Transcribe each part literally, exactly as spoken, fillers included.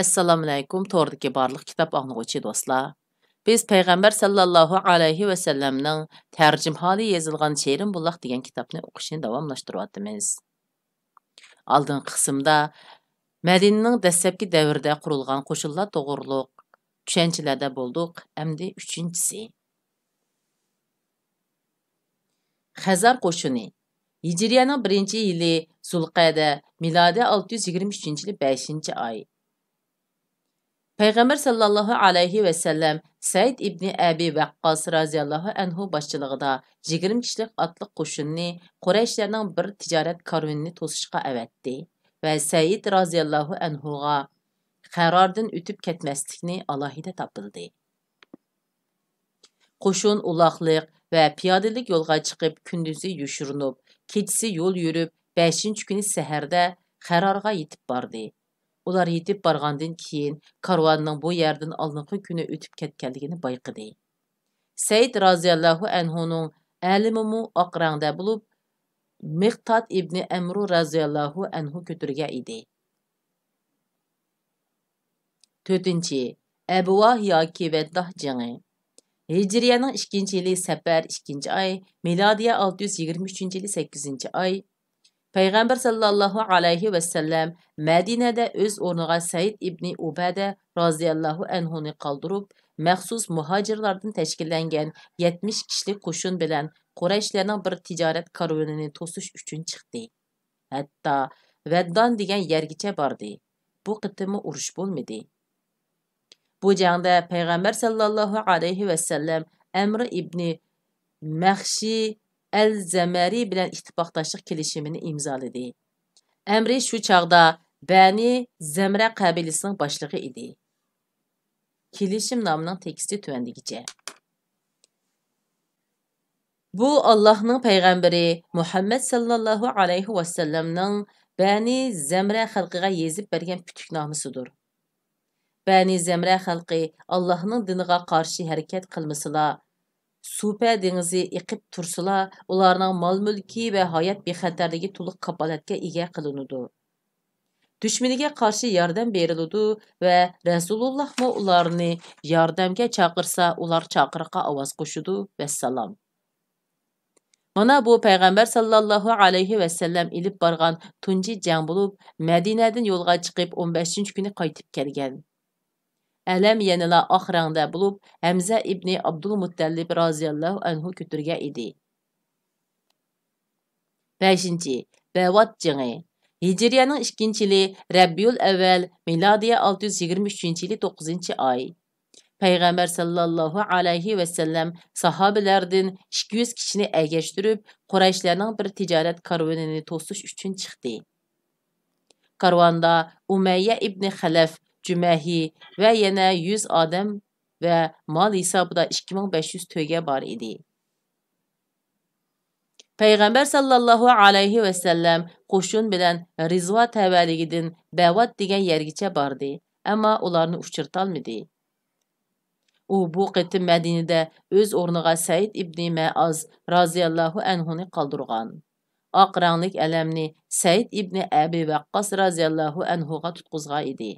ئەسسالامۇئەلەيكۇم، توردىكى بارلىق كىتاب ئاڭلىغۇچى دوستلار. بىز پەيغەمبەر ساللاللاھۇ ئەلەيھى ۋەسەللەمنىڭ تەرجىمىھالى يېزىلغان شېرىن بۇلاق دېگەن كىتابنى ئوقۇشنى داۋاملاشتۇرۇۋاتىمىز. ئالدىنقى قىسىمدا مەدىنىنىڭ دەسلەپكى دەۋرىدە قۇرۇلغان قوشۇنلار توغرۇلۇق چۈشەنچىلەردە بولدۇق. ئەمدى ئۈچىنچىسى. خەزەر قوشۇنى. ھىجرىيەنىڭ بىرىنچى يىلى زۇلقەدە، مىلادىيە ئالتە يۈز يىگىرمە ئۈچىنچى يىلى بەشىنچى ئاي. پەيغەمبەر ساللاللاھۇ ئەلەيھى ۋەسەللەم سەئىد ئىبنى ئەبى ۋەققاس رازىياللاھۇ ئەنھۇ باشچىلىقىدا يىگىرمە كىشىلىك ئاتلىق قوشۇننى قۇرەيشلەرنىڭ بىر تىجارەت كارۋىنىنى توسۇشقا ئەۋەتتى ۋە سەئىد رازىياللاھۇ ئەنھۇغا خەراردىن ئۆتۈپ كەتمەسلىكنى ئالاھىدە تاپىلدى. قوشۇن ئۇلاقلىق ۋە پىيادىلىك يولغا چىقىپ، كۈندۈزى يوشۇرۇنۇپ، كېچىسى يول يۈرۈپ، بەشىنچى كۈنى سەھەردە خەرارغا يېتىپ باردى. ئۇلار يېتىپ بارغاندىن كېيىن، كارۋاننىڭ بۇ يەردىن ئالدىنقى كۈنى ئۆتۈپ كەتكەنلىكىنى بايقىدى. سەئىد رازىياللاھۇ ئەنھۇنىڭ ئەلىمىمۇ ئاق رەڭدە بولۇپ، مىقتاد ئىبنى ئەمرۇ رازىياللاھۇ ئەنھۇ كۆتۈرگەن ئىدى. تۆتىنچى، ئەبۋاھ ياكى ۋەدداھ جېڭى. ھىجرىيەنىڭ ئىككىنچى يىلى سەپەر ئىككىنچى ئاي، مىلادىيە ئالتە يۈز يىگىرمە ئۈچىنچى يىلى سەككىزىنچى ئاي. پەيغەمبەر ساللاللاھۇ ئەلەيھى ۋەسەللەم مەدىنەدە ئۆز ئورنىغا سەئىد ئىبنى ئۇبەدە رازىياللاھۇ ئەنھۇنى قالدۇرۇپ، مەخسۇس مۇھاجىرلاردىن تەشكىللەنگەن يەتمىش كىشىلىك قوشۇن بىلەن قۇرەيشلەرنىڭ بىر تىجارەت كارۋىنىنى توسۇش ئۈچۈن چىقتى. ھەتتا ۋەددان دېگەن يەرگىچە باردى. بۇ قېتىممۇ ئۇرۇش بولمىدى. بۇ جەڭدە پەيغەمبەر ساللاللاھۇ ئەلەيھى ۋەسەللەم ئەمر ئىبنى مەخشى ئەل زەمەرى بىلەن ئىتتىپاقداشلىق كېلىشىمىنى ئىمزالىدى. ئەمرى شۇ چاغدا بەنى زەمرە قەبىلىسىنىڭ باشلىقى ئىدى. كېلىشىمنامىنىڭ تېكىستى تۆۋەندىكىچە. بۇ ئاللاھنىڭ پەيغەمبىرى مۇھەممەد ساللاللاھۇ ئەلەيھى ۋەسەللەمنىڭ بەنى زەمرە خەلقىگە يېزىپ بەرگەن پۈتۈكنامىسىدۇر. بەنى زەمرە خەلقى ئاللاھنىڭ دىنىغا قارشى ھەرىكەت قىلمىسىلا، سۇپە دېڭىزى ئېقىپ تۇرسىلا، ئۇلارنىڭ مال-مۈلكى ۋە ھايات بىخەتەرلىكى تولۇق كاپالەتكە ئىگە قىلىنىدۇ. دۈشمىنىگە قارشى ياردەم بېرىلىدۇ ۋە رەسۇلۇللاھمۇ ئۇلارنى ياردەمگە چاقىرسا، ئۇلار چاقىرىققا ئاۋاز قوشىدۇ. ۋەسسالام. مانا بۇ پەيغەمبەر ساللاللاھۇ ئەلەيھى ۋەسەللەم ئېلىپ بارغان تۇنجى جەڭ بولۇپ، مەدىنەدىن يولغا چىقىپ، ئون بەشىنچى كۈنى قايتىپ كەلگەن. ئەلەم يەنىلا ئاق رەڭدە بولۇپ، ھەمزە ئىبنى ئابدۇلمۇتتەلىب رازىياللاھۇ ئەنھۇ كۆتۈرگەن ئىدى. بەشىنچى، بەۋات جېڭى. ھىجرىيەنىڭ ئىككىنچى يىلى رەبىئۇل ئەۋۋەل، مىلادىيە ئالتە يۈز يىگىرمە ئۈچىنچى يىلى توققۇزىنچى ئاي. پەيغەمبەر ساللاللاھۇ ئەلەيھى ۋەسەللەم ساھابىلەردىن ئىككى يۈز كىشىنى ئەگەشتۈرۈپ، قۇرەيشلەرنىڭ بىر تىجارەت كارۋىنىنى توسۇش ئۈچۈن چىقتى. كارۋاندا ئۇمەييە ئىبنى خەلەف جۈمەھى ۋە يەنە يۈز ئادەم ۋە مال ھېسابىدا ئىككى مىڭ بەش يۈز تۆگە بار ئىدى. پەيغەمبەر ساللاللاھۇ ئەلەيھى ۋەسەللەم قوشۇن بىلەن رىزۋا تەۋەلىكىدىن بەۋات دېگەن يەرگىچە باردى، ئەمما ئۇلارنى ئۇچرىتالمىدى. ئۇ بۇ قېتىم مەدىنىدە ئۆز ئورنىغا سەئىد ئىبنى مەئاز رازىياللاھۇ ئەنھۇنى قالدۇرغان. ئاق رەڭلىك ئەلەمنى سەئىد ئىبنى ئەبى ۋەققاس رازىياللاھۇ ئەنھۇغا تۇتقۇزغان ئىدى.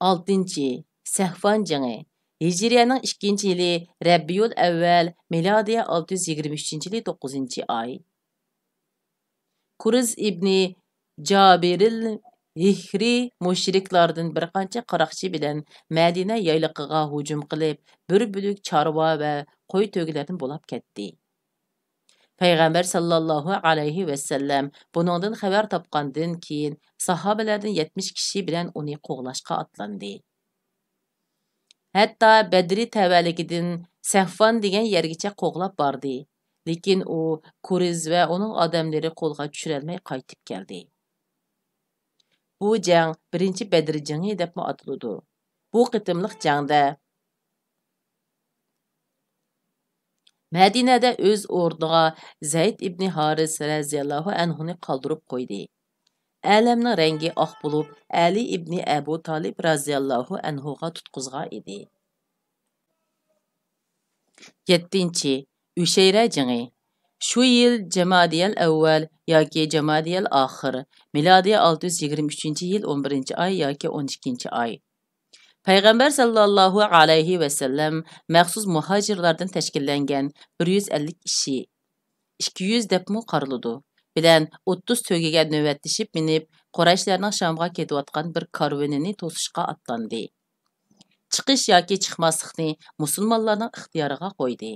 ئالتىنچى، سەھۋان جېڭى. ھىجرىيەنىڭ ئىككىنچى يىلى رەبىئۇل ئەۋۋەل، مىلادىيە ئالتە يۈز يىگىرمە ئۈچىنچى يىلى توققۇزىنچى ئاي. كۇرز ئىبنى جابىرىل ھىھرى مۇشرىكلاردىن بىر قانچە قاراقچى بىلەن مەدىنە يايلىقىغا ھۇجۇم قىلىپ، بىر بۆلەك چارۋا ۋە قوي تۆگىلەرنى بۇلاپ كەتتى. پەيغەمبەر ساللاللاھۇ ئەلەيھى ۋەسەللەم بۇنىڭدىن خەۋەر تاپقاندىن كېيىن، ساھابىلەردىن يەتمىش كىشى بىلەن ئۇنى قوغلاشقا ئاتلاندى. ھەتتا بەدرى تەۋەلىكىدىن سەھۋان دېگەن يەرگىچە قوغلاپ باردى. لېكىن ئۇ كۇرز ۋە ئۇنىڭ ئادەملىرى قولغا چۈشۈرەلمەي قايتىپ كەلدى. بۇ جەڭ بىرىنچى بەدر جېڭى دەپمۇ ئاتىلىدۇ. بۇ قېتىملىق جەڭدە مەدىنەدە ئۆز ئورنىغا زەيد ئىبنى ھارىس رەزىياللاھۇ ئەنھۇنى قالدۇرۇپ قويدى. ئەلەمنىڭ رەڭگى ئاق بولۇپ، ئەلى ئىبنى ئەبۇ تالىپ رەزىياللاھۇ ئەنھۇغا تۇتقۇزغان ئىدى. يەتتىنچى، ئۈشەيرە جېڭى. شۇ يىل جامادىيەل ئەۋۋەل ياكى جامادىيەل ئاخىر، مىلادىيە ئالتە يۈز يىگىرمە ئۈچىنچى يىل ئون بىرىنچى ئاي ياكى ئون ئىككىنچى ئاي. پەيغەمبەر ساللاللاھۇ ئەلەيھى ۋەسەللەم مەخسۇس مۇھاجىرلاردىن تەشكىللەنگەن بىر يۈز ئەللىك كىشى، ئىككى يۈز دەپمۇ قارىلىدۇ، بىلەن ئوتتۇز تۆگىگە نۆۋەتلىشىپ مىنىپ، قۇرەيشلەرنىڭ شامغا كېتىۋاتقان بىر كارۋىنىنى توسۇشقا ئاتلاندى. چىقىش ياكى چىقماسلىقنى مۇسۇلمانلارنىڭ ئىختىيارىغا قويدى.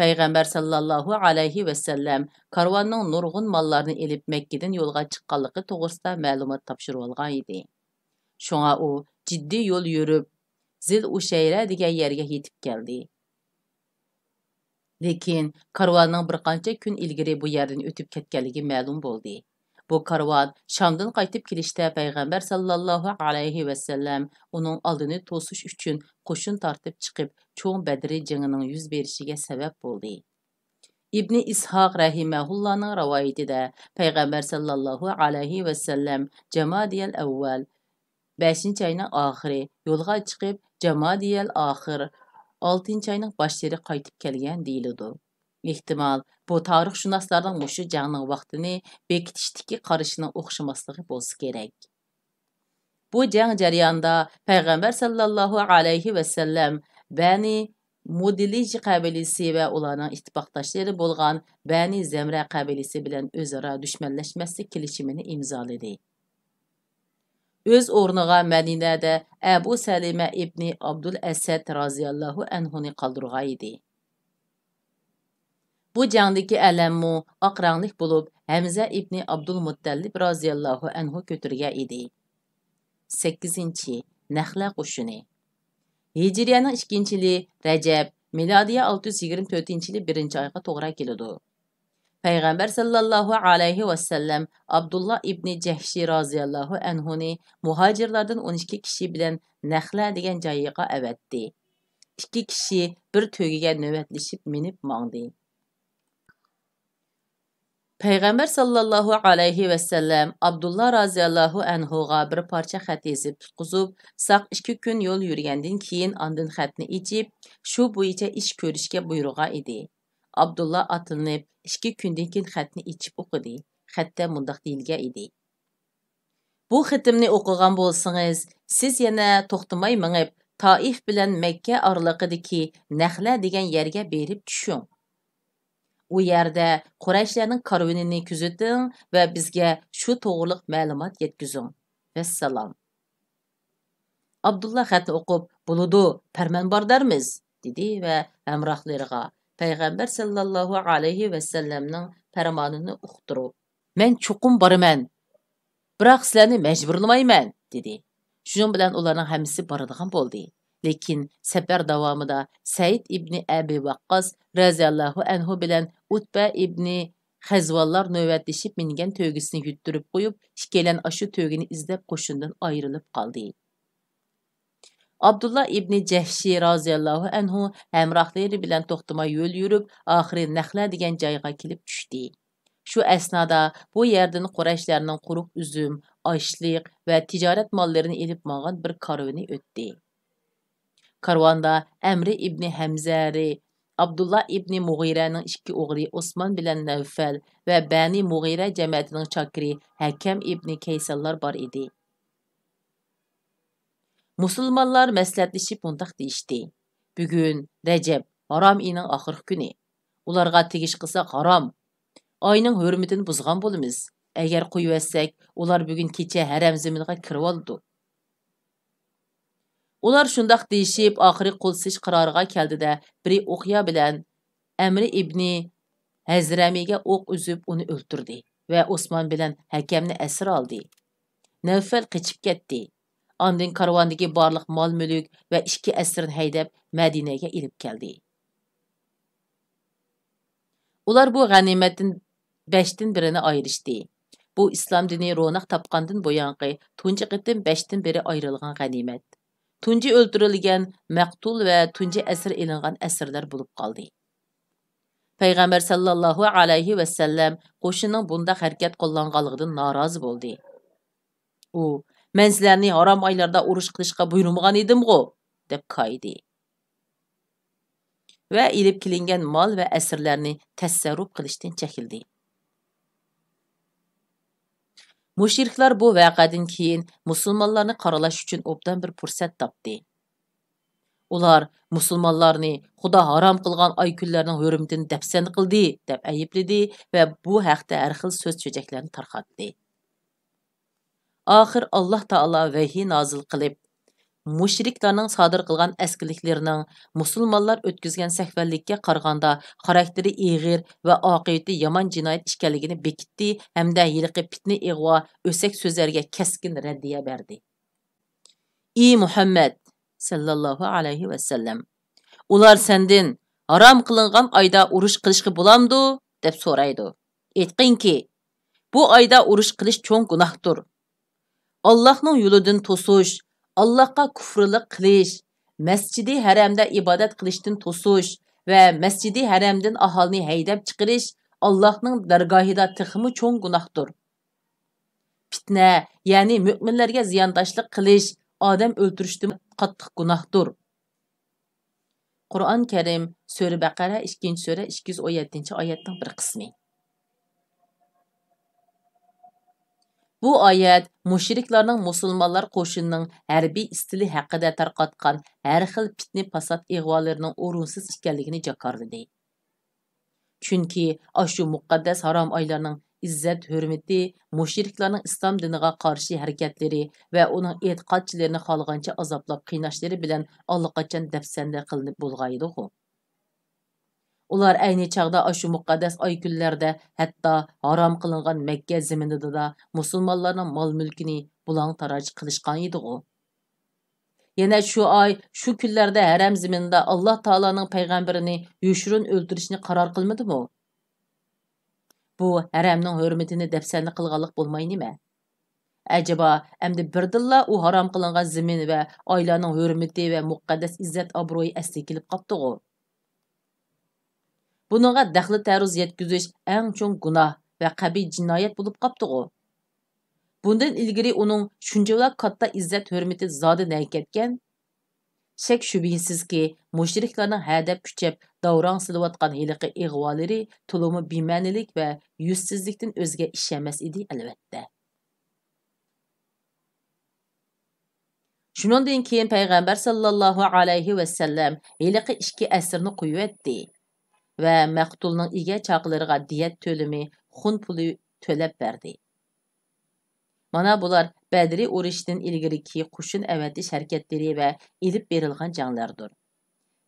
پەيغەمبەر ساللاللاھۇ ئەلەيھى ۋەسەللەم كارۋاننىڭ نۇرغۇن ماللارنى ئېلىپ مەككىدىن يولغا چىققانلىقى توغرىسىدا مەلۇمات تاپشۇرۇۋالغان ئىدى. شۇڭا ئۇ جىددىي يول يۈرۈپ، زىل ئۇشەيرە دېگەن يەرگە يېتىپ كەلدى. لېكىن كارۋاننىڭ بىر قانچە كۈن ئىلگىرى بۇ يەردىن ئۆتۈپ كەتكەنلىكى مەلۇم بولدى. بۇ كارۋان شامدىن قايتىپ كېلىشتە پەيغەمبەر ساللاللاھۇ ئەلەيھى ۋەسەللەم ئۇنىڭ ئالدىنى توسۇش ئۈچۈن قوشۇن تارتىپ چىقىپ، چوڭ بەدرى جېڭىنىڭ يۈز بېرىشىگە سەۋەب بولدى. ئىبنى ئىسھاق رەھىمەھۇللانىڭ رىۋايىتىدە، پەيغەمبەر ساللاللاھۇ ئەلەيھى ۋەسەللەم جامادىيەل ئەۋۋەل، بەشىنچى ئاينىڭ ئاخىرى يولغا چىقىپ، جامادىيەل ئاخىر، ئالتىنچى ئاينىڭ باشلىرى قايتىپ كەلگەن دېيىلىدۇ. ئېھتىمال، بۇ تارىخشۇناسلارنىڭ مۇشۇ جەڭنىڭ ۋاقتىنى بېكىتىشتىكى قارىشىنىڭ ئوخشىماسلىقى بولسا كېرەك. بۇ جەڭ جەريانىدا پەيغەمبەر ساللاللاھۇ ئەلەيھى ۋەسەللەم بەنى مۇدلىج قەبىلىسى ۋە ئۇلارنىڭ ئىتتىپاقداشلىرى بولغان بەنى زەمرە قەبىلىسى بىلەن ئۆزئارا دۈشمەنلەشمەسلىك كېلىشىمىنى ئىمزالىدى. ئۆز ئورنىغا مەدىنەدە ئەبۇ سەلىمە ئىبنى ئابدۇل ئەسەد رازىياللاھۇ ئەنھۇنى قالدۇرغان ئىدى. بۇ جەڭدىكى ئەلەممۇ ئاق رەڭلىك بولۇپ، ھەمزە ئىبنى ئابدۇلمۇتتەلىپ رازىياللاھۇ ئەنھۇ كۆتۈرگەن ئىدى. سەككىزىنچى، نەخلە قوشۇنى. ھىجرىيەنىڭ ئىككىنچى يىلى رەجەب، مىلادىيە ئالتە يۈز يىگىرمە تۆتىنچى يىلى بىرىنچى ئايغا توغرا كېلىدۇ. پەيغەمبەر ساللاللاھۇ ئەلەيھى ۋەسەللەم ئابدۇللا ئىبنى جەھشى رازىياللاھۇ ئەنھۇنى مۇھاجىرلاردىن ئون ئىككى كىشى بىلەن نەخلە دېگەن جايغا ئەۋەتتى. ئىككى كىشى بىر تۆگىگە نۆۋەتلىشىپ مىنىپ ماڭدى. پەيغەمبەر ساللاللاھۇ ئەلەيھى ۋەسەللەم ئابدۇللا رازىياللاھۇ ئەنھۇغا بىر پارچە خەت يېزىپ تۇتقۇزۇپ، ساق ئىككى كۈن يول يۈرگەندىن كېيىن ئاندىن خەتنى ئېچىپ، شۇ بويىچە ئىش كۆرۈشكە بۇيرۇغان ئىدى. ئابدۇللا ئاتلىنىپ، ئىككى كۈندىن كېيىن خەتنى ئېچىپ ئوقۇدى. خەتتە مۇنداق دېيىلگەن ئىدى: بۇ خېتىمنى ئوقۇغان بولسىڭىز، سىز يەنە توختىماي مېڭىپ، تائىف بىلەن مەككە ئارىلىقىدىكى نەخلە دېگەن يەرگە بېرىپ چۈشۈڭ. ئۇ يەردە قۇرەيشلەرنىڭ كارۋىنىنى كۆزىتىڭ ۋە بىزگە شۇ توغرىلىق مەلۇمات يەتكۈزۈڭ. ۋەسسالام. ئابدۇللا خەتنى ئوقۇپ، بولىدۇ، پەرمانباردارمىز، دېدى ۋە ھەمراھلىرىغا پەيغەمبەر ساللاللاھۇ ئەلەيھى ۋەسەللەمنىڭ پەرمانىنى ئۇقتۇرۇپ، مەن چوقۇم بارىمەن، بىراق سىلەرنى مەجبۇرلىمايمەن، دېدى. شۇنىڭ بىلەن ئۇلارنىڭ ھەممىسى بارىدىغان بولدى. لېكىن سەپەر داۋامىدا سەئىد ئىبنى ئەبى ۋەققاس رەزىياللاھۇ ئەنھۇ بىلەن ئۇتبە ئىبنى غەزۋانلار نۆۋەتلىشىپ مىنگەن تۆگىسىنى يۈتتۈرۈپ قويۇپ، ئىككىيلەن ئاشۇ تۆگىنى ئىزدەپ قوشۇندىن ئايرىلىپ قالدى. ئابدۇللا ئىبنى جەھشى رازىياللاھۇ ئەنھۇ ھەمراھلىرى بىلەن توختىماي يول يۈرۈپ، ئاخىرى نەخلە دېگەن جايغا كېلىپ چۈشتى. شۇ ئەسنادا بۇ يەردىن قۇرەيشلەرنىڭ قۇرۇق ئۈزۈم، ئاشلىق ۋە تىجارەت ماللىرىنى ئېلىپ ماڭغان بىر كارۋىنى ئۆتتى. كارۋاندا ئەمرى ئىبنى ھەمزەرى، ئابدۇللا ئىبنى مۇغىرەنىڭ ئىككى ئوغلى ئوسمان بىلەن نەۋفەل ۋە بەنى مۇغىرە جەمەتىنىڭ چاكىرى ھەكەم ئىبنى كەيسانلار بار ئىدى. مۇسۇلمانلار مەسلىھەتلىشىپ مۇنداق دېيىشتى: بۈگۈن رەجەب، ھارام ئېيىنىڭ ئاخىرقى كۈنى. ئۇلارغا تېگىش قىلساق ھارام. ئاينىڭ ھۆرمىتىنى بۇزغان بولىمىز. ئەگەر قويۇۋەتسەك، ئۇلار بۈگۈن كېچە ھەرەم زېمىنغا كىرىۋالىدۇ. ئۇلار شۇنداق دېيىشىپ، ئاخىرى قول سېلىش قارارىغا كەلدى-دە، بىرى ئوقيا بىلەن ئەمرى ئىبنى ھەزرەمىگە ئوق ئۈزۈپ، ئۇنى ئۆلتۈردى ۋە ئوسمان بىلەن ھەكەمنى ئەسىر ئالدى. نەۋفەل قېچىپ كەتتى. ئاندىن كارۋاندىكى بارلىق مال-مۈلۈك ۋە ئىككى ئەسىرنى ھەيدەپ، مەدىنەگە ئېلىپ كەلدى. ئۇلار بۇ غەنىيمەتتىن بەشتىن بىرىنى ئايرىشتى. بۇ ئىسلام دىنى روناق تاپقاندىن بۇيانقى تۇنجى قېتىم بەشتىن بىرى ئايرىلغان غەنىيمەت. تۇنجى ئۆلتۈرۈلگەن مەقتۇل ۋە تۇنجى ئەسىر ئېلىنغان ئەسىرلەر بولۇپ قالدى. پەيغەمبەر ساللاللاھۇ ئەلەيھى ۋەسەللەم قوشۇننىڭ بۇنداق ھەرىكەت قوللانغانلىقىدىن نارازى بولدى. ئۇ، مەن سىلەرنى ھارام ئايلاردا ئۇرۇش قىلىشقا بۇيرۇمىغان ئىدىمغۇ؟ دەپ كايىدى. ۋە ئېلىپ كېلىنگەن مال ۋە ئەسىرلەرنى تەسەررۇپ قىلىشتىن چەكلىدى. مۇشرىكلار بۇ ۋەقەدىن كېيىن مۇسۇلمانلارنى قارىلاش ئۈچۈن ئوبدان بىر پۇرسەت تاپتى. ئۇلار مۇسۇلمانلارنى خۇدا ھارام قىلغان ئاي كۈنلەرنىڭ ھۆرمىتىنى دەپسەندە قىلدى، دەپ ئەيىبلىدى ۋە بۇ ھەقتە ھەر خىل سۆز-چۆچەكلەرنى تارقاتتى. ئاخىر ئاللاھ تائالا ۋەھىي نازىل قىلىپ، مۇشرىكلارنىڭ سادىر قىلغان ئەسكىلىكلىرىنىڭ مۇسۇلمانلار ئۆتكۈزگەن سەھۋەنلىككە قارىغاندا خاراكتېرى ئېغىر ۋە ئاقىۋىتى يامان جىنايەت ئىكەنلىكىنى بېكىتتى ھەمدە ھېلىقى پىتنە ئىغۋا، ئۆسەك سۆزلەرگە كەسكىن رەددىيە بەردى. ئى مۇھەممەد سەللەللاھۇ ئەلەيھى ۋەسەللەم، ئۇلار سەندىن ھارام قىلىنغان ئايدا ئۇرۇش قىلىشقا بولامدۇ؟ دەپ سورايدۇ. ئېيتقىنكى، بۇ ئايدا ئۇرۇش قىلىش چوڭ گۇناھتۇر. ئاللاھنىڭ يولىدىن توسۇش، ئاللاھقا كۇفرىلىق قىلىش، مەسچىدى ھەرەمدە ئىبادەت قىلىشتىن توسۇش ۋە مەسچىدى ھەرەمدىن ئاھالىنى ھەيدەپ چىقىرىش ئاللاھنىڭ دەرگاھىدا تېخىمۇ چوڭ گۇناھتۇر. پىتنە، يەنى مۆمىنلەرگە زىيانداشلىق قىلىش ئادەم ئۆلتۈرۈشتىن قاتتىق گۇناھتۇر. قۇرئان كەرىم، سۈرە بەقەرە، ئىككىنچى سۈرە، ئىككى يۈز ئون يەتتىنچى ئايەتنىڭ بىر قىسمى. بۇ ئايەت مۇشرىكلارنىڭ مۇسۇلمانلار قوشۇنىنىڭ ھەربىي ئىستىلى ھەققىدە تارقاتقان ھەر خىل پىتنە-پاسات ئىغۋالىرىنىڭ ئورۇنسىز ئىكەنلىكىنى جاكارلىدى. چۈنكى ئاشۇ مۇقەددەس ھارام ئايلارنىڭ ئىززەت-ھۆرمىتى مۇشرىكلارنىڭ ئىسلام دىنىغا قارشى ھەرىكەتلىرى ۋە ئۇنىڭ ئېتىقادچىلىرىنى خالىغانچە ئازابلاپ قىيناشلىرى بىلەن ئاللىقاچان دەپسەندە قىلىنىپ بولغانىدىغۇ. ئۇلار ئەينى چاغدا ئاشۇ مۇقەددەس ئاي كۈنلەردە ھەتتا ھارام قىلىنغان مەككە زېمىنىدىلا مۇسۇلمانلارنىڭ مال-مۈلكىنى بۇلاڭ-تاراج قىلىشقانىدىغۇ. يەنە شۇ ئاي، شۇ كۈنلەردە ھەرەم زېمىنىدا ئاللاھ تائالانىڭ پەيغەمبىرىنى يوشۇرۇن ئۆلتۈرۈشنى قارار قىلمىدىمۇ؟ بۇ ھەرەمنىڭ ھۆرمىتىنى دەپسەندە قىلغانلىق بولماي نېمە؟ ئەجەبا، ئەمدى بىردىنلا ئۇ ھارام قىلىنغان زېمىن ۋە ئايلارنىڭ ھۆرمىتى ۋە مۇقەددەس ئىززەت-ئابرۇيى ئەسلىگە كېلىپ قاپتىغۇ؟ بۇنىڭغا دەخلى-تەرۇز يەتكۈزۈش ئەڭ چوڭ گۇناھ ۋە قەبىھ جىنايەت بولۇپ قاپتىغۇ؟ بۇندىن ئىلگىرى ئۇنىڭ شۇنچىۋالا كاتتا ئىززەت-ھۆرمىتى زادى نەگە كەتكەن؟ شەك-شۈبھىسىزكى، مۇشرىكلارنىڭ ھەدەپ كۈچەپ داۋراڭ سېلىۋاتقان ھېلىقى ئىغۋالىرى تولىمۇ بىمەنىلىك ۋە يۈزسىزلىكتىن ئۆزگە ئىش ئەمەس ئىدى، ئەلۋەتتە. شۇنىڭدىن كېيىن پەيغەمبەر ساللاللاھۇ ئەلەيھى ۋەسەللەم ھېلىقى ئىككى ئەسىرنى قويۇۋەتتى ۋە مەقتۇلنىڭ ئىگە-چاقىلىرىغا دىيەت تۆلىمى، خۇن پۇلى تۆلەپ بەردى. مانا بۇلار بەدرى ئۇرۇشىدىن ئىلگىرىكى قوشۇن ئەۋەتىش ھەرىكەتلىرى ۋە ئېلىپ بېرىلغان جەڭلەردۇر.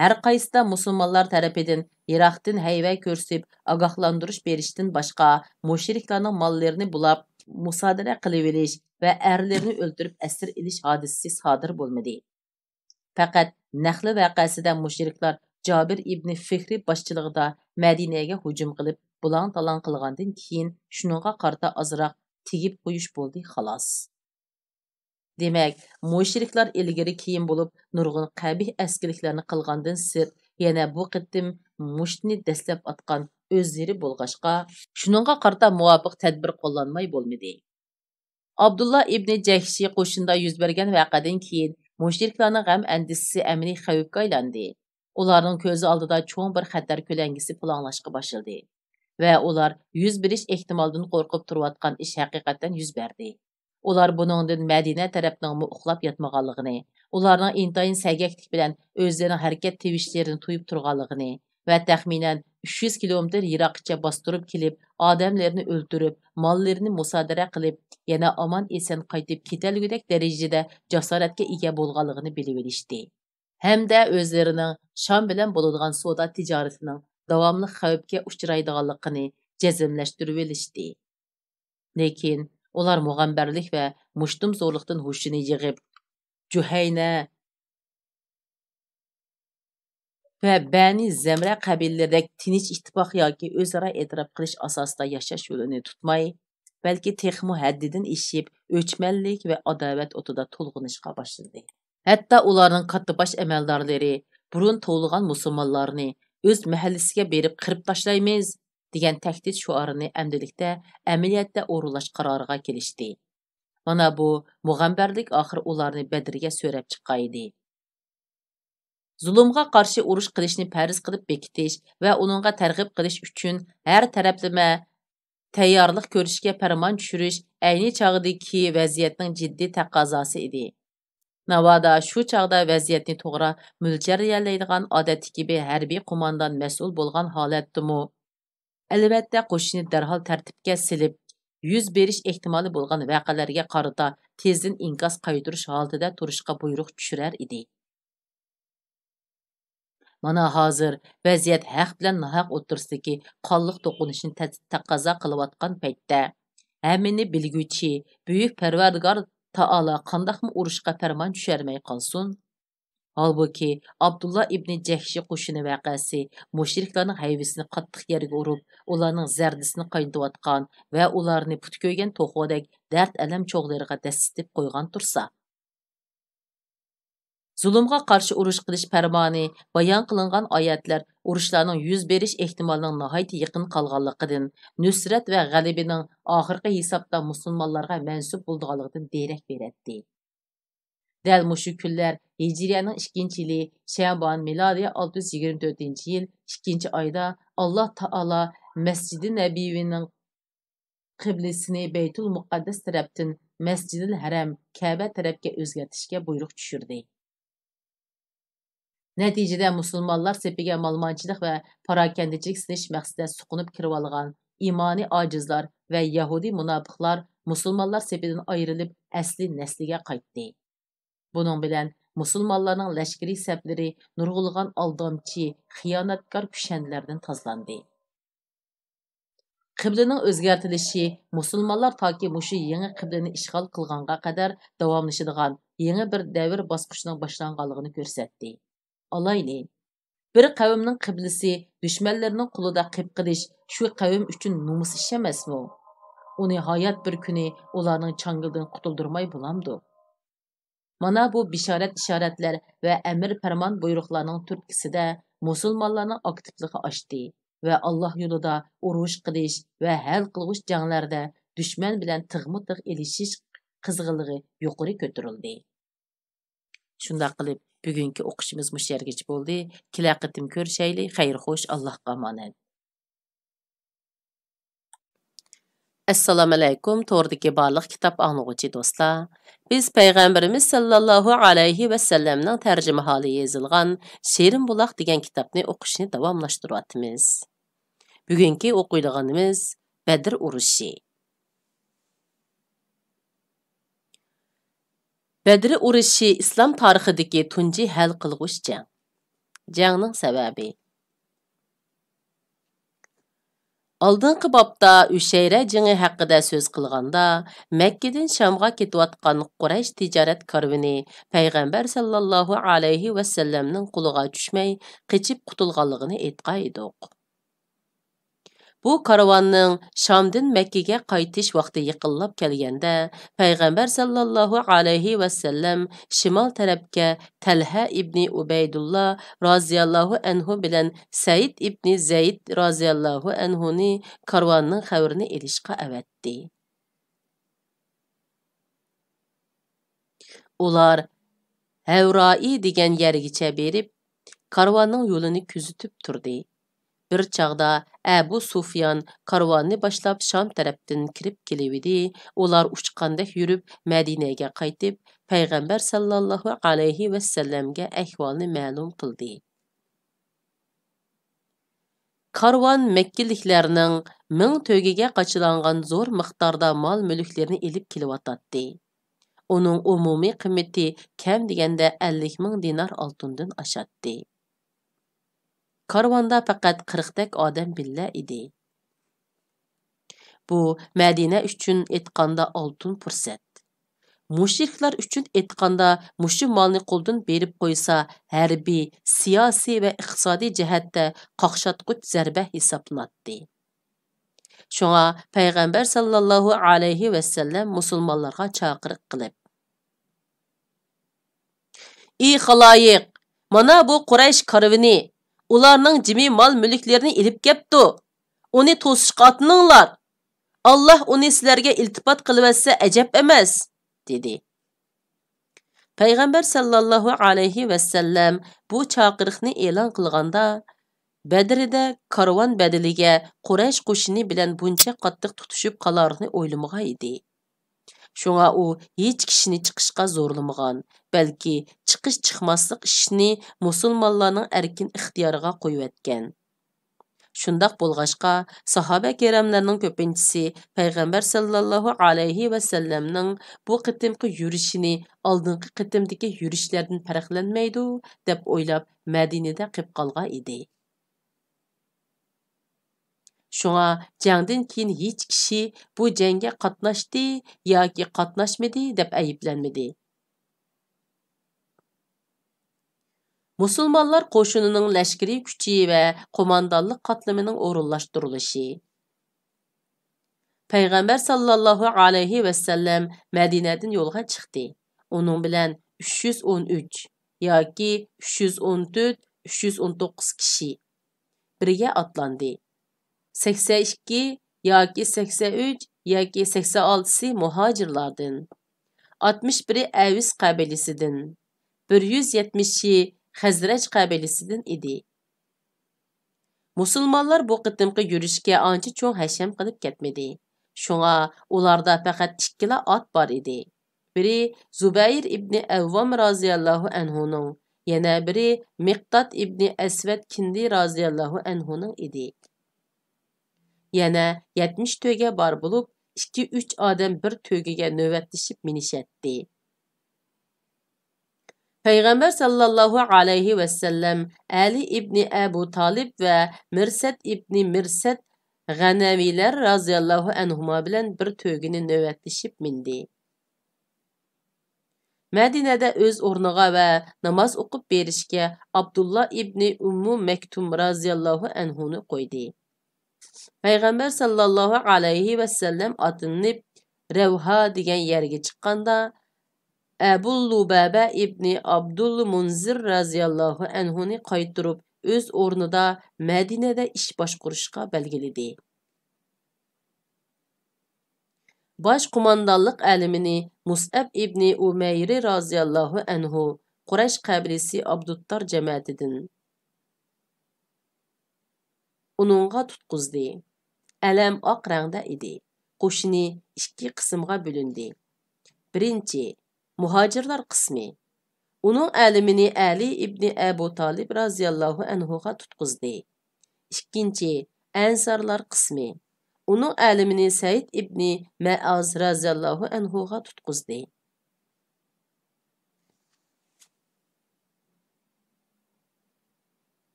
ھەر قايسىدا مۇسۇلمانلار تەرىپىدىن يىراقتىن ھەيۋە كۆرسىتىپ ئاگاھلاندۇرۇش بېرىشتىن باشقا، مۇشرىكلارنىڭ ماللىرىنى بۇلاپ، مۇسادىرە قىلىۋېلىش ۋە ئەرلىرىنى ئۆلتۈرۈپ ئەسىر ئېلىش ھادىسىسى سادىر بولمىدى. پەقەت نەخلە ۋەقەسىدە مۇشرىكلار جابىر ئىبنى فىھرى باشچىلىقىدا مەدىنەگە ھۇجۇم قىلىپ، بۇلاڭ-تالاڭ قىلغاندىن كېيىن، شۇنىڭغا قارىتا ئازراق تېگىپ قويۇش بولدى، خالاس. دېمەك، مۇشرىكلار ئىلگىرى-كېيىن بولۇپ نۇرغۇن قەبىھ ئەسكىلىكلەرنى قىلغاندىن سىرت، يەنە بۇ قېتىم مۇشتنى دەسلەپ ئاتقان ئۆزلىرى بولغاچقا، شۇنىڭغا قارىتا مۇۋاپىق تەدبىر قوللانماي بولمىدى. ئابدۇللا ئىبنى جەھشى قوشۇنىدا يۈز بەرگەن ۋەقەدىن كېيىن، مۇشرىكلارنىڭ غەم-ئەندىشىسى ئەمەلىي خەۋپكە ئايلاندى. ئۇلارنىڭ كۆزى ئالدىدا چوڭ بىر خەتەر كۆلەڭگىسى پۇلاڭلاشقا باشلىدى ۋە ئۇلار يۈز بېرىش ئېھتىمالىدىن قورقۇپ تۇرۇۋاتقان ئىش ھەقىقەتەن يۈز بەردى. ئۇلار بۇنىڭدىن مەدىنە تەرەپنىڭمۇ ئۇخلاپ ياتمىغانلىقىنى، ئۇلارنىڭ ئىنتايىن سەگەكلىك بىلەن ئۆزلىرىنىڭ ھەرىكەت تىۋىشلىرىنى تۇيۇپ تۇرغانلىقىنى ۋە تەخمىنەن ئۈچ يۈز كىلومېتىر يىراققىچە باستۇرۇپ كېلىپ، ئادەملىرىنى ئۆلتۈرۈپ، ماللىرىنى مۇسادىرە قىلىپ، يەنە ئامان-ئېسەن قايتىپ كېتەلىگۈدەك دەرىجىدە جاسارەتكە ئىگە بولغانلىقىنى بىلىۋېلىشتى. ھەمدە ئۆزلىرىنىڭ شام بىلەن بولىدىغان سودا تىجارىتىنىڭ داۋاملىق خەۋپكە ئۇچرايدىغانلىقىنى جەزملەشتۈرۈۋېلىشتى. لېكىن ئۇلار مۇغەمبەرلىك ۋە مۇشتۇمزورلۇقتىن ھوشىنى يىغىپ، جۇھەينە ۋە بەنى زەمرە قەبىلىلىرىدەك تىنچ ئىتتىپاق ياكى ئۆزئارا ئېتىراپ قىلىش ئاساسىدا ياشاش يولىنى تۇتماي، بەلكى تېخىمۇ ھەددىدىن ئېشىپ، ئۆچمەنلىك ۋە ئاداۋەت ئوتىدا تولغىنىشقا باشلىدى. ھەتتا ئۇلارنىڭ كاتتىباش ئەمەلدارلىرى بۇرۇن توۋلىغان مۇسۇلمانلارنى ئۆز مەھەللىسىگە بېرىپ قىرىپ تاشلايمىز دېگەن تەھدىت شوئارىنى ئەمدىلىكتە ئەمەلىيەتتە ئورۇنلاش قارارىغا كېلىشتى. مانا بۇ مۇغەمبەرلىك ئاخىر ئۇلارنى بەدرگە سۆرەپ چىققانىدى. زۇلۇمغا قارشى ئۇرۇش قىلىشنى پەرز قىلىپ بېكىتىش ۋە ئۇنىڭغا تەرغىب قىلىش ئۈچۈن ھەر تەرەپلىمە تەييارلىق كۆرۈشكە پەرمان چۈشۈرۈش ئەينى چاغدىكى ۋەزىيەتنىڭ جىددىي تەقەززاسى ئىدى. ناۋادا شۇ چاغدا ۋەزىيەتنى توغرا مۆلچەرلىيەلەيدىغان ئادەتتىكى بىر ھەربىي قوماندان مەسئۇل بولغان ھالەتتىمۇ، ئەلۋەتتە، قوشۇننى دەرھال تەرتىپكە سېلىپ، يۈز بېرىش ئېھتىمالى بولغان ۋەقەلەرگە قارىتا تېزدىن ئىنكاس قايتۇرۇش ھالىتىدە تۇرۇشقا بۇيرۇق چۈشۈرەر ئىدى. مانا ھازىر ۋەزىيەت ھەق بىلەن ناھەق ئوتتۇرىسىدىكى قانلىق توقۇنۇشنى تە-، تەقەززا قىلىۋاتقان پەيتتە، ھەممىنى بىلگۈچى بۈيۈك پەرۋەردىگار تائالا قانداقمۇ ئۇرۇشقا پەرمان چۈشۈرمەي قالسۇن؟ ھالبۇكى، ئابدۇللا ئىبنى جەھشى قوشۇنى ۋەقەسى مۇشرىكلارنىڭ ھەيۋىسىنى قاتتىق يەرگە ئۇرۇپ، ئۇلارنىڭ زەردىسىنى قاينىتىۋاتقان ۋە ئۇلارنى پۇتى كۆيگەن توخۇدەك دەرد-ئەلەم چوغلىرىغا دەسسىتىپ قويغان تۇرسا. زۇلۇمغا قارشى ئۇرۇش قىلىش پەرمانى بايان قىلىنغان ئايەتلەر ئۇرۇشلارنىڭ يۈز بېرىش ئېھتىمالىنىڭ ناھايىتى يېقىن قالغانلىقىدىن، نۇسرەت ۋە غەلىبىنىڭ ئاخىرقى ھېسابتا مۇسۇلمانلارغا مەنسۇپ بولىدىغانلىقىدىن دېرەك بېرەتتى. دەل مۇشۇ كۈنلەر ھىجرىيەنىڭ ئىككىنچى يىلى شەبان، مىلادىيە ئالتە يۈز يىگىرمە تۆتىنچى يىل ئىككىنچى ئايدا ئاللا تائالا مەسجىدى نەبىۋىنىڭ قىبلىسىنى بەيتۇل مۇقەددەس تەرەپتىن مەسجىدىل ھەرەم، كەبە تەرەپكە ئۆزگەرتىشكە بۇيرۇق چۈشۈردى. نەتىجىدە، مۇسۇلمانلار سېپىگە مالىمانچىلىق ۋە پاراكەندىچىلىك سېلىش مەقسىتىدە سوقۇنۇپ كىرىۋالغان ئىمانى ئاجىزلار ۋە يەھۇدىي مۇناپىقلار مۇسۇلمانلار سېپىدىن ئايرىلىپ، ئەسلى نەسلىگە قايتتى. بۇنىڭ بىلەن مۇسۇلمانلارنىڭ لەشكىرىي سەپلىرى نۇرغۇنلىغان ئالدامچى، خىيانەتكار كۈشەندىلەردىن تازىلاندى. قىبلىنىڭ ئۆزگەرتىلىشى مۇسۇلمانلار تاكى مۇشۇ يېڭى قىبلىنى ئىشغال قىلغانغا قەدەر داۋاملىشىدىغان يېڭى بىر دەۋر باسقۇچىنىڭ باشلانغانلىقىنى كۆرسەتتى. ئالايلى، بىر قەۋمنىڭ قىبلىسى دۈشمەنلىرىنىڭ قولىدا قېپقېلىش شۇ قەۋم ئۈچۈن نومۇس ئىش ئەمەسمۇ؟ ئۇنى ھايات بىر كۈنى ئۇلارنىڭ چاڭگىلىدىن قۇتۇلدۇرماي بولامدۇ؟ مانا بۇ بېشارەت-ئىشارەتلەر ۋە ئەمىر-پەرمان-بۇيرۇقلارنىڭ تۈرتكىسىدە مۇسۇلمانلارنىڭ ئاكتىپلىقى ئاشتى ۋە ئاللا يولىدا ئۇرۇش قىلىش ۋە ھەل قىلغۇچ جەڭلەردە دۈشمەن بىلەن تىغمۇ تىغ ئېلىشىش قىزغىنلىقى يۇقىرى كۆتۈرۈلدى. شۇنداق قىلىپ، بۈگۈنكى ئوقۇشىمىز مۇشۇ يەرگىچە بولدى. كېلەر قېتىم كۆرۈشەيلى. خەير خوش، ئاللاھقا ئامانەت. ئەسسالامۇئەلەيكۇم، توردىكى بارلىق كىتاب ئاڭلىغۇچى دوستلار. بىز پەيغەمبىرىمىز ساللاللاھۇ ئەلەيھى ۋەسەللەمنىڭ تەرجىمىھالى يېزىلغان شېرىن بۇلاق دېگەن كىتابنى ئوقۇشنى داۋاملاشتۇرۇۋاتىمىز. بۈگۈنكى ئوقۇيدىغىنىمىز بەدر ئۇرۇشى. بەدر ئۇرۇشى ئىسلام تارىخىدىكى تۇنجى ھەل قىلغۇچ جەڭ. جەڭنىڭ سەۋەبى. ئالدىنقى بابتا ئۈشەيرە جېڭى ھەققىدە سۆز قىلغاندا، مەككىدىن شامغا كېتىۋاتقان قۇرەيش تىجارەت كارۋىنى پەيغەمبەر ساللاللاھۇ ئەلەيھى ۋەسەللەمنىڭ قولىغا چۈشمەي، قېچىپ قۇتۇلغانلىقىنى ئېيتقان ئىدۇق. بۇ كارۋاننىڭ شامدىن مەككىگە قايتىش ۋاقتى يېقىنلاپ كەلگەندە، پەيغەمبەر ساللاللاھۇ ئەلەيھى ۋەسەللەم شىمال تەرەپكە تەلھە ئىبنى ئۇبەيدۇللا رازىياللاھۇ ئەنھۇ بىلەن سەئىد ئىبنى زەيد رازىياللاھۇ ئەنھۇنى كارۋاننىڭ خەۋىرىنى ئېلىشقا ئەۋەتتى. ئۇلار ھەۋرائى دېگەن يەرگىچە بېرىپ، كارۋاننىڭ يولىنى كۆزىتىپ تۇردى. بىر چاغدا ئەبۇ سۇفيان كارۋاننى باشلاپ شام تەرەپتىن كىرىپ كېلىۋىدى. ئۇلار ئۇچقاندەك يۈرۈپ، مەدىنەگە قايتىپ، پەيغەمبەر ساللاللاھۇ ئەلەيھى ۋەسەللەمگە ئەھۋالنى مەلۇم قىلدى. كارۋان مەككىلىكلەرنىڭ مىڭ تۆگىگە قاچىلانغان زور مىقداردا مال-مۈلۈكلىرىنى ئېلىپ كېلىۋاتاتتى. ئۇنىڭ ئومۇمىي قىممىتى كەم دېگەندە ئەللىك مىڭ دىنار ئالتۇندىن ئاشاتتى. كارۋاندا پەقەت قىرىقتەك ئادەم بىللە ئىدى. بۇ مەدىنە ئۈچۈن ئېيتقاندا ئالتۇن پۇرسەت. مۇشرىكلار ئۈچۈن ئېيتقاندا، مۇشۇ مالنى قولدىن بېرىپ قويسا، ھەربىي، سىياسىي ۋە ئىقتىسادىي جەھەتتە قاقشاتقۇچ زەربە ھېسابلىناتتى. شۇڭا پەيغەمبەر ساللاللاھۇ ئەلەيھى ۋەسەللەم مۇسۇلمانلارغا چاقىرىق قىلىپ، ئى خالايىق، مانا بۇ قۇرەيش كارۋىنى، ئۇلارنىڭ جىمى مال-مۈلۈكلىرىنى ئېلىپ كەپتۇ. ئۇنى توسۇشقا ئاتلىنىڭلار. ئاللاھ ئۇنى سىلەرگە ئىلتىپات قىلىۋەتسە ئەجەب ئەمەس، دېدى. پەيغەمبەر ساللاللاھۇ ئەلەيھى ۋەسەللەم بۇ چاقىرىقنى ئېلان قىلغاندا، بەدرىدە كارۋان بەدىلىگە قۇرەيش قوشۇنى بىلەن بۇنچە قاتتىق تۇتۇشۇپ قالارىنى ئويلىمىغان ئىدى. شۇڭا ئۇ ھېچ كىشىنى چىقىشقا زورلىمىغان، بەلكى چىقىش-چىقماسلىق ئىشىنى مۇسۇلمانلارنىڭ ئەركىن ئىختىيارىغا قويۇۋەتكەن. شۇنداق بولغاچقا، ساھابە كىراملارنىڭ كۆپىنچىسى پەيغەمبەر ساللاللاھۇ ئەلەيھى ۋەسەللەمنىڭ بۇ قېتىمقى يۈرۈشىنى ئالدىنقى قېتىمدىكى يۈرۈشلەردىن پەرقلەنمەيدۇ، دەپ ئويلاپ، مەدىنىدە قېلىپ قالغان ئىدى. شۇڭا جەڭدىن كېيىن ھېچ كىشى بۇ جەڭگە قاتناشتى ياكى قاتناشمىدى دەپ ئەيىبلەنمىدى. مۇسۇلمانلار قوشۇنىنىڭ لەشكىرىي كۈچى ۋە قوماندانلىق قاتلىمىنىڭ ئورۇنلاشتۇرۇلۇشى. پەيغەمبەر ساللاللاھۇ ئەلەيھى ۋەسەللەم مەدىنەدىن يولغا چىقتى. ئۇنىڭ بىلەن ئۈچ يۈز ئون ئۈچ ياكى ئۈچ يۈز ئون تۆت، ئۈچ يۈز ئون توققۇز كىشى بىرگە ئاتلاندى. سەكسەن ئىككى ياكى سەكسەن ئۈچ ياكى سەكسەن ئالتىسى مۇھاجىرلاردىن، ئاتمىش بىرى ئەۋس قەبىلىسىدىن، بىر يۈز يەتمىشى خەزرەج قەبىلىسىدىن ئىدى. مۇسۇلمانلار بۇ قېتىمقى يۈرۈشكە ئانچە چوڭ ھەشەم قىلىپ كەتمىدى. شۇڭا ئۇلاردا پەقەت ئىككىلا ئات بار ئىدى. بىرى زۇبەير ئىبنى ئەۋۋام رازىياللاھۇ ئەنھۇنىڭ، يەنە بىرى مىقداد ئىبنى ئەسۋەد كىندى رازىياللاھۇ ئەنھۇنىڭ ئىدى. يەنە يەتمىش تۆگە بار بولۇپ، ئىككى، ئۈچ ئادەم بىر تۆگىگە نۆۋەتلىشىپ مىنىشەتتى. پەيغەمبەر ساللاللاھۇ ئەلەيھى ۋەسەللەم ئەلى ئىبنى ئەبۇ تالىپ ۋە مىرسەد ئىبنى مىرسەد غەنەۋىيلەر رازىياللاھۇ ئەنھۇما بىلەن بىر تۆگىنى نۆۋەتلىشىپ مىندى. مەدىنەدە ئۆز ئورنىغا ۋە ناماز ئوقۇپ بېرىشكە ئابدۇللا ئىبنى ئۇممۇ مەكتۇم رازىياللاھۇ ئەنھۇنى قويدى. پەيغەمبەر ساللاللاھۇ ئەلەيھى ۋەسەللەم ئاتلىنىپ، رەۋھا دېگەن يەرگە چىققاندا، ئەبۇ لۇبابە ئىبنى ئابدۇل مۇنزىر رازىياللاھۇ ئەنھۇنى قايتۇرۇپ، ئۆز ئورنىدا مەدىنەدە ئىش باشقۇرۇشقا بەلگىلىدى. باش قوماندانلىق ئەلىمىنى مۇسئەب ئىبنى ئۇمەيرى رازىياللاھۇ ئەنھۇ، قۇرەيش قەبىلىسى ئابدۇتتار جەمەتىدىن، ئۇنىڭغا تۇتقۇزدى. ئەلەم ئاق رەڭدە ئىدى. قوشۇنى ئىككى قىسىمغا بۆلۈندى. بىرىنچى، مۇھاجىرلار قىسمى. ئۇنىڭ ئەلىمىنى ئەلى ئىبنى ئەبۇ تالىپ رازىياللاھۇ ئەنھۇغا تۇتقۇزدى. ئىككىنچى، ئەنسارلار قىسمى. ئۇنىڭ ئەلىمىنى سەئىد ئىبنى مەئاز رازىياللاھۇ ئەنھۇغا تۇتقۇزدى.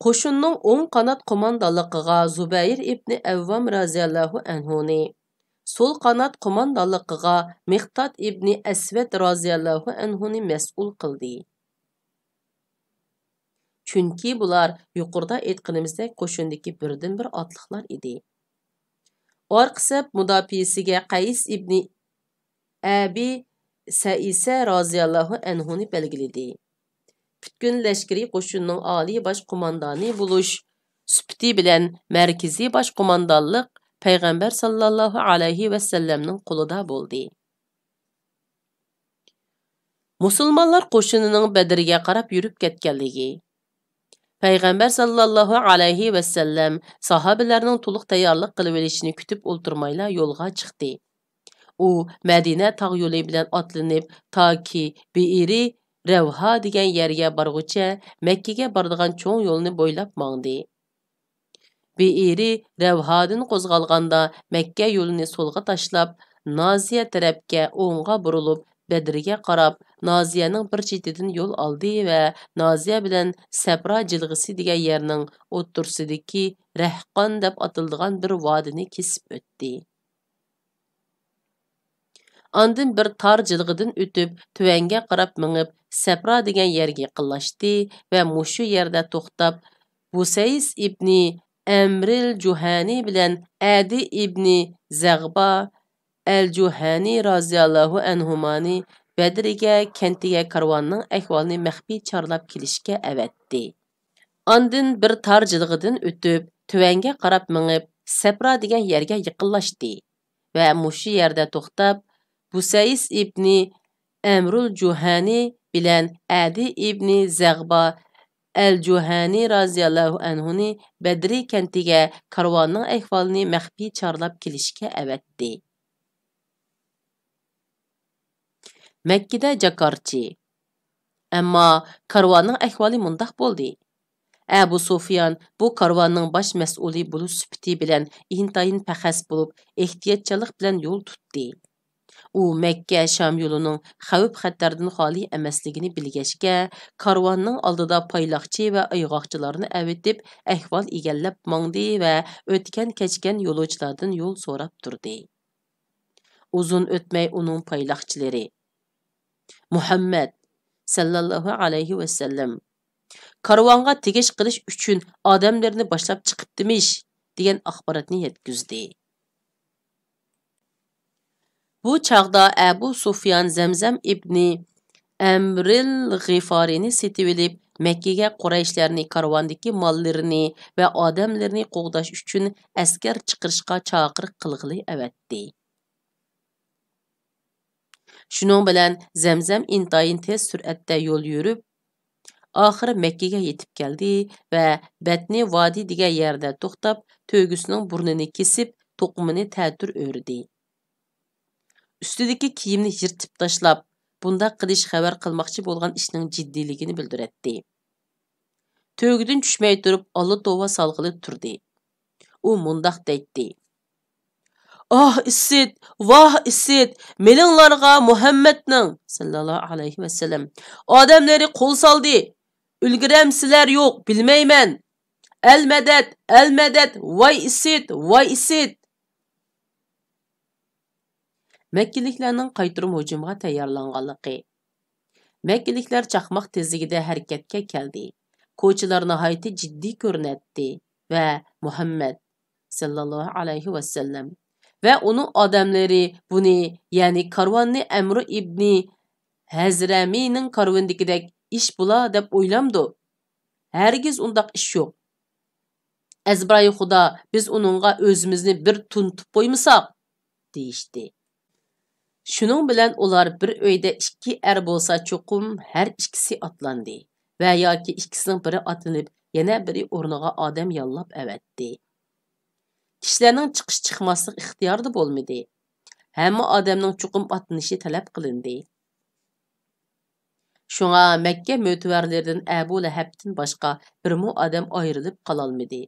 قوشۇننىڭ ئوڭ قانات قوماندانلىقىغا زۇبەير ئىبنى ئەۋۋام رازىياللاھۇ ئەنھۇنى، سول قانات قوماندانلىقىغا مىقداد ئىبنى ئەسۋەد رازىياللاھۇ ئەنھۇنى مەسئۇل قىلدى. چۈنكى بۇلار يۇقىرىدا ئېيتقىنىمىزدەك قوشۇندىكى بىردىنبىر ئاتلىقلار ئىدى. ئارقا سەپ مۇداپىئىسىگە قەيس ئىبنى ئەبى سەئىسە رازىياللاھۇ ئەنھۇنى بەلگىلىدى. پۈتكۈل لەشكىرىي قوشۇننىڭ ئالىي باش قوماندانى بولۇش سۈپىتى بىلەن مەركىزىي باش قوماندانلىق پەيغەمبەر ساللاللاھۇ ئەلەيھى ۋەسەللەمنىڭ قولىدا بولدى. مۇسۇلمانلار قوشۇنىنىڭ بەدرگە قاراپ يۈرۈپ كەتكەنلىكى. پەيغەمبەر ساللاللاھۇ ئەلەيھى ۋەسەللەم ساھابىلەرنىڭ تولۇق تەييارلىق قىلىۋېلىشىنى كۈتۈپ ئولتۇرمايلا يولغا چىقتى. ئۇ مەدىنە تاغ يولى بىلەن ئاتلىنىپ، تاكى بىئىرى رەۋھا دېگەن يەرگە بارغۇچە مەككىگە بارىدىغان چوڭ يولنى بويلاپ ماڭدى. بىئىرى رەۋھادىن قوزغالغاندا، مەككە يولىنى سولغا تاشلاپ، نازىيە تەرەپكە ئوڭغا بۇرۇلۇپ، بەدرىگە قاراپ، نازىيەنىڭ بىر چېتىدىن يول ئالدى ۋە نازىيە بىلەن سەپرا جىلغىسى دېگەن يەرنىڭ ئوتتۇرىسىدىكى رەھقان دەپ ئاتىلىدىغان بىر ۋادىنى كېسىپ ئۆتتى. ئاندىن بىر تار جىلغىدىن ئۆتۈپ، تۆۋەنگە قاراپ مېڭىپ، سەپرا دېگەن يەرگە يېقىنلاشتى ۋە مۇشۇ يەردە توختاپ، بۇسەيس ئىبنى ئەمرىل جۇھەنى بىلەن ئەدى ئىبنى زەغبا ئەل جۇھەنى رازىياللاھۇ ئەنھۇمانى بەدرىگە كەنتىگە كارۋاننىڭ ئەھۋالىنى مەخپىي چارلاپ كېلىشكە ئەۋەتتى. ئاندىن بىر تار جىلغىدىن ئۆتۈپ، تۆۋەنگە قاراپ مېڭىپ، سەپرا دېگەن يەرگە يېقىنلاشتى ۋە مۇشۇ يەردە توختاپ، بۇسەيس ئىبنى ئەمرۇل جۇھەنى بىلەن ئەدى ئىبنى زەغبا ئەل جۇھەنى رازىياللاھۇ ئەنھۇنى بەدرى كەنتىگە كارۋاننىڭ ئەھۋالىنى مەخپىي چارلاپ كېلىشكە ئەۋەتتى. مەككىدە جاكارچى. ئەمما كارۋاننىڭ ئەھۋالى مۇنداق بولدى. ئەبۇ سۇفيان بۇ كارۋاننىڭ باش مەسئۇلى بولۇش سۈپىتى بىلەن ئىنتايىن پەخەس بولۇپ، ئېھتىياتچانلىق بىلەن يول تۇتتى. ئۇ مەككە شام يولىنىڭ خەۋپ-خەتەردىن خالىي ئەمەسلىكىنى بىلگەچكە، كارۋاننىڭ ئالدىدا پايلاقچى ۋە ئايغاقچىلارنى ئەۋېتىپ، ئەھۋال ئىگىلەپ ماڭدى ۋە ئۆتكەن-كەچكەن يولۇچىلاردىن يول سوراپ تۇردى. ئۇزۇن ئۆتمەي ئۇنىڭ پايلاقچىلىرى، مۇھەممەد سەللەللاھۇ ئەلەيھى ۋەسەللەم كارۋانغا تېگىش قىلىش ئۈچۈن ئادەملىرىنى باشلاپ چىقىپتىمىش، دېگەن ئاخباراتنى يەتكۈزدى. بۇ چاغدا ئەبۇ سۇفيان زەمزەم ئىبنى ئەمرىل غىفارىنى سېتىۋېلىپ، مەككىگە قۇرەيشلەرنى كارۋاندىكى ماللىرىنى ۋە ئادەملىرىنى قوغداش ئۈچۈن ئەسكەر چىقىرىشقا چاقىرىق قىلغىلى ئەۋەتتى. شۇنىڭ بىلەن زەمزەم ئىنتايىن تېز سۈرئەتتە يول يۈرۈپ، ئاخىرى مەككىگە يېتىپ كەلدى ۋە بەتنى ۋادى دېگەن يەردە توختاپ، تۆگىسىنىڭ بۇرنىنى كېسىپ، توقۇمىنى تەتۈر ئۆرىدى. ئۈستىدىكى كىيىمنى يىرتىپ تاشلاپ، بۇنداق قىلىش خەۋەر قىلماقچى بولغان ئىشنىڭ جىددىيلىكىنى بىلدۈرەتتى. تۆگىدىن چۈشمەي تۇرۇپ، ئاللا توۋا سالغىلى تۇردى. ئۇ مۇنداق دەيتتى: «ئاھ، ئىسسىت! ۋاھ، ئىسسىت! مېلىڭلارغا مۇھەممەدنىڭ سەللەللاھۇ ئەلەيھى ۋەسەللەم ئادەملىرى قول سالدى! ئۈلگۈرەمسىلەر يوق، بىلمەيمەن! ئەلمەدەت! ئەلمەدەت! ۋاي ئىسسىت! ۋاي ئىسسىت!» مەككىلىكلەرنىڭ قايتۇرما ھۇجۇمغا تەييارلانغانلىقى. مەككىلىكلەر چاقماق تېزلىكىدە ھەرىكەتكە كەلدى. كوچىلار ناھايىتى جىددىي كۆرۈنەتتى ۋە مۇھەممەد سەللەللاھۇ ئەلەيھى ۋەسەللەم ۋە ئۇنىڭ ئادەملىرى بۇنى، يەنى كارۋاننى ئەمرۇ ئىبنى ھەزرەمىنىڭ كارۋىنىدىكىدەك ئىش بولا دەپ ئويلامدۇ؟ ھەرگىز ئۇنداق ئىش يوق. ئەزبىرايى خۇدا، بىز ئۇنىڭغا ئۆزىمىزنى بىر تونۇتۇپ قويمىساق، دېيىشتى. شۇنىڭ بىلەن ئۇلار بىر ئۆيدە ئىككى ئەر بولسا چوقۇم ھەر ئىككىسى ئاتلاندى ۋە ياكى ئىككىسىنىڭ بىرى ئاتلىنىپ، يەنە بىرى ئورنىغا ئادەم ياللاپ ئەۋەتتى. كىشىلەرنىڭ چىقىش-چىقماسلىق ئىختىيارىدا بولمىدى. ھەممە ئادەمنىڭ چوقۇم ئاتلىنىشى تەلەپ قىلىندى. شۇڭا مەككە مۆتىۋەرلىرىدىن ئەبۇ لەھەبتىن باشقا بىرمۇ ئادەم ئايرىلىپ قالالمىدى.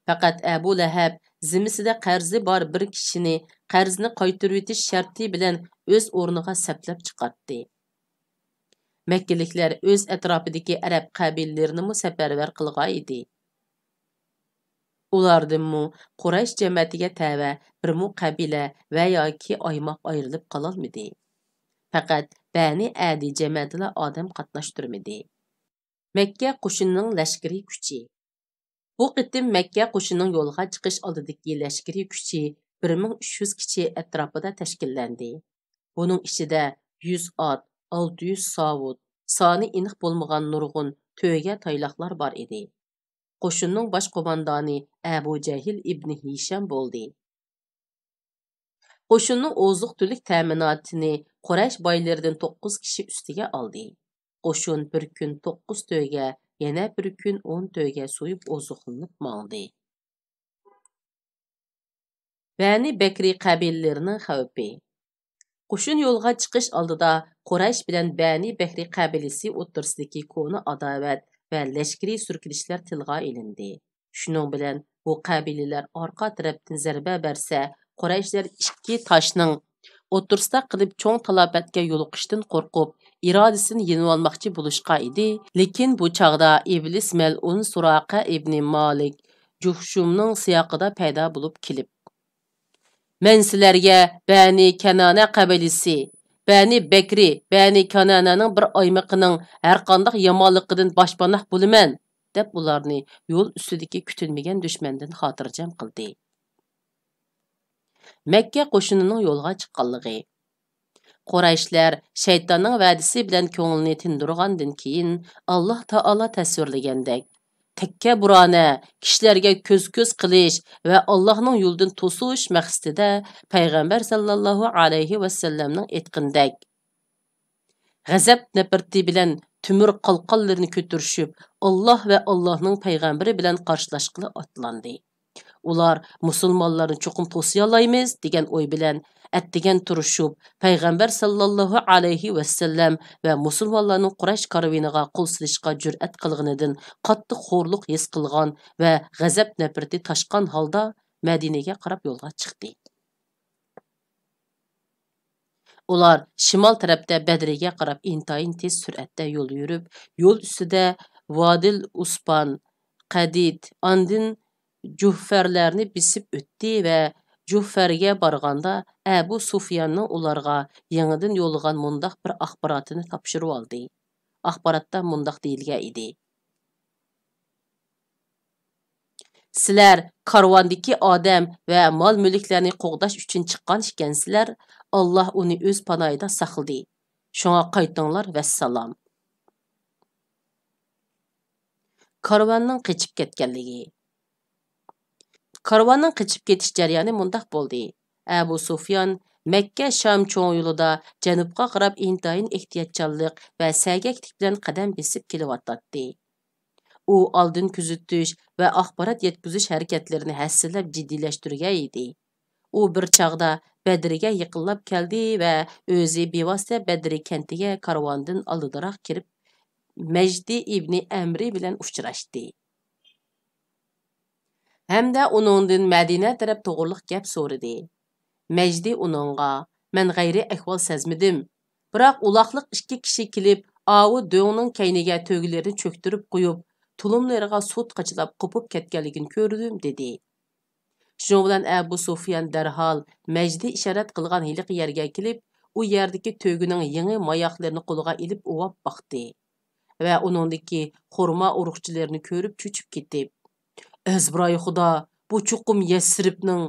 پەقەت ئەبۇ لەھەب زىممىسىدە قەرزى بار بىر كىشىنى قەرزنى قايتۇرۇۋېتىش شەرتى بىلەن ئۆز ئورنىغا سەپلەپ چىقارتتى. مەككىلىكلەر ئۆز ئەتراپىدىكى ئەرەب قەبىلىلىرىنىمۇ سەپەرۋەر قىلغان ئىدى. ئۇلاردىنمۇ قۇرەيش جەمەتىگە تەۋە بىرمۇ قەبىلە ۋە ياكى ئايماق ئايرىلىپ قالالمىدى. پەقەت بەنى ئەدى جەمەتىلا ئادەم قاتناشتۇرمىدى. مەككە قوشۇنىنىڭ لەشكىرىي كۈچى. بۇ قېتىم مەككە قوشۇنىنىڭ يولغا چىقىش ئالدىدىكى لەشكىرىي كۈچى بىر مىڭ ئۈچ يۈز كىشى ئەتراپىدا تەشكىللەندى. بۇنىڭ ئىچىدە يۈز ئات، ئالتە يۈز ساۋۇت، سانى ئېنىق بولمىغان نۇرغۇن تۆگە تايلاقلار بار ئىدى. قوشۇننىڭ باش قوماندانى ئەبۇ جەھىل ئىبنى ھىشام بولدى. قوشۇننىڭ ئوزۇق-تۈلۈك تەمىناتىنى قۇرەيش بايلىرىدىن توققۇز كىشى ئۈستىگە ئالدى. قوشۇن بىر كۈن توققۇز تۆگە، يەنە بىر كۈن ئون تۆگە سويۇپ ئوزۇقلىنىپ ماڭدى. بەنى بەكرى قەبىلىلىرىنىڭ خەۋپى. قوشۇن يولغا چىقىش ئالدىدا قۇرەيش بىلەن بەنى بەكرى قەبىلىسى ئوتتۇرىسىدىكى كونا ئاداۋەت ۋە لەشكىرىي سۈركىلىشلەر تىلغا ئېلىندى. شۇنىڭ بىلەن بۇ قەبىلىلەر ئارقا تەرەپتىن زەربە بەرسە، قۇرەيشلەر ئىككى تاشنىڭ ئوتتۇرىسىدا قىلىپ چوڭ تالاپەتكە يولۇقۇشتىن قورقۇپ، ئىرادىسىنى يېنىۋالماقچى بولۇشقان ئىدى. لېكىن بۇ چاغدا ئىبلىس مەلئۇن سۇراقە ئىبنى مالىك جۇھشۇمنىڭ سىياقىدا پەيدا بولۇپ كېلىپ، مەن سىلەرگە بەنى كەنانە قەبىلىسى، بەنى بەكرى، بەنى كەنانەنىڭ بىر ئايمىقىنىڭ ھەرقانداق يامانلىقىدىن باشپاناھ بولىمەن، دەپ ئۇلارنى يول ئۈستىدىكى كۈتۈلمىگەن دۈشمەندىن خاتىرجەم قىلدى. مەككە قوشۇنىنىڭ يولغا چىققانلىقى. قۇرەيشلەر شەيتاننىڭ ۋەدىسى بىلەن كۆڭلىنى تىندۇرغاندىن كېيىن، ئاللا تائالا تەسۋىرلىگەندەك، تەكەببۇرانە، كىشىلەرگە كۆز-كۆز قىلىش ۋە ئاللانىڭ يولىدىن توسۇش مەقسىتىدە پەيغەمبەر ساللاللاھۇ ئەلەيھى ۋەسەللەمنىڭ ئېيتقىنىدەك، غەزەپ نەپرىتى بىلەن تۆمۈر قالقانلىرىنى كۆتۈرۈشۈپ، ئاللاھ ۋە ئاللاھنىڭ پەيغەمبىرى بىلەن قارشىلاشقىلى ئاتلاندى. ئۇلار مۇسۇلمانلارنى چوقۇم توسۇيالايمىز دېگەن ئوي بىلەن، ئەتىگەن تۇرۇشۇپ، پەيغەمبەر ساللاللاھۇ ئەلەيھى ۋەسەللەم ۋە مۇسۇلمانلارنىڭ قۇرەيش كارۋىنىغا قول سېلىشقا جۈرئەت قىلغىنىدىن قاتتىق خورلۇق ھېس قىلغان ۋە غەزەپ نەپرىتى تاشقان ھالدا مەدىنىگە قاراپ يولغا چىقتى. ئۇلار شىمال تەرەپتە بەدرىگە قاراپ ئىنتايىن تېز سۈرئەتتە يول يۈرۈپ، يول ئۈستىدە ۋادىل ئۇسپان، قەدىد، ئاندىن جۇھفەرلەرنى بېسىپ ئۆتتى ۋە جۇھفەرگە بارغاندا، ئەبۇ سۇفياننىڭ ئۇلارغا يېڭىدىن يوللىغان مۇنداق بىر ئاخباراتىنى تاپشۇرۇۋالدى. ئاخباراتتا مۇنداق دېيىلگەن ئىدى: سىلەر كارۋاندىكى ئادەم ۋە مال-مۈلۈكلەرنى قوغداش ئۈچۈن چىققان ئىكەنسىلەر، ئاللاھ ئۇنى ئۆز پاناھىدا ساقلىدى. شۇڭا قايتىڭلار، ۋەسسالام. كارۋاننىڭ قېچىپ كەتكەنلىكى. كارۋاننىڭ قېچىپ كېتىش جەريانى مۇنداق بولدى. ئەبۇ سۇفيان مەككە شام چوڭ يولىدا جەنۇبقا قاراپ ئىنتايىن ئېھتىياتچانلىق ۋە سەگەكلىك بىلەن قەدەم بېسىپ كېلىۋاتاتتى. ئۇ ئالدىن كۆزىتىش ۋە ئاخبارات يەتكۈزۈش ھەرىكەتلىرىنى ھەسسىلەپ جىددىيلەشتۈرگەن ئىدى. ئۇ بىر چاغدا بەدرىگە يېقىنلاپ كەلدى ۋە ئۆزى بىۋاسىتە بەدرى كەنتىگە كارۋاندىن ئالدىراق كىرىپ، مەجدى ئىبنى ئەمرى بىلەن ئۇچراشتى ھەمدە ئۇنىڭدىن مەدىنە تەرەپ توغرۇلۇق گەپ سورىدى. مەجدى ئۇنىڭغا: مەن غەيرىي ئەھۋال سەزمىدىم. بىراق ئۇلاقلىق ئىككى كىشى كېلىپ، ئاۋۇ دۆڭنىڭ كەينىگە تۆگىلىرىنى چۆكتۈرۈپ قويۇپ، تۇلۇملىرىغا سۇ قاچىلاپ قوپۇپ كەتكەنلىكىنى كۆردۈم، دېدى. شۇنىڭ بىلەن ئەبۇ سۇفيان دەرھال مەجدى ئىشارەت قىلغان ھېلىقى يەرگە كېلىپ، ئۇ يەردىكى تۆگىنىڭ يېڭى ماياقلىرىنى قولىغا ئېلىپ ئۇۋاپ باقتى ۋە ئۇنىڭدىكى خورما ئۇرۇقچىلىرىنى كۆرۈپ چۆچۈپ كېتىپ، ئەزبىرايى خۇدا، بۇ چوقۇم يەسرىبنىڭ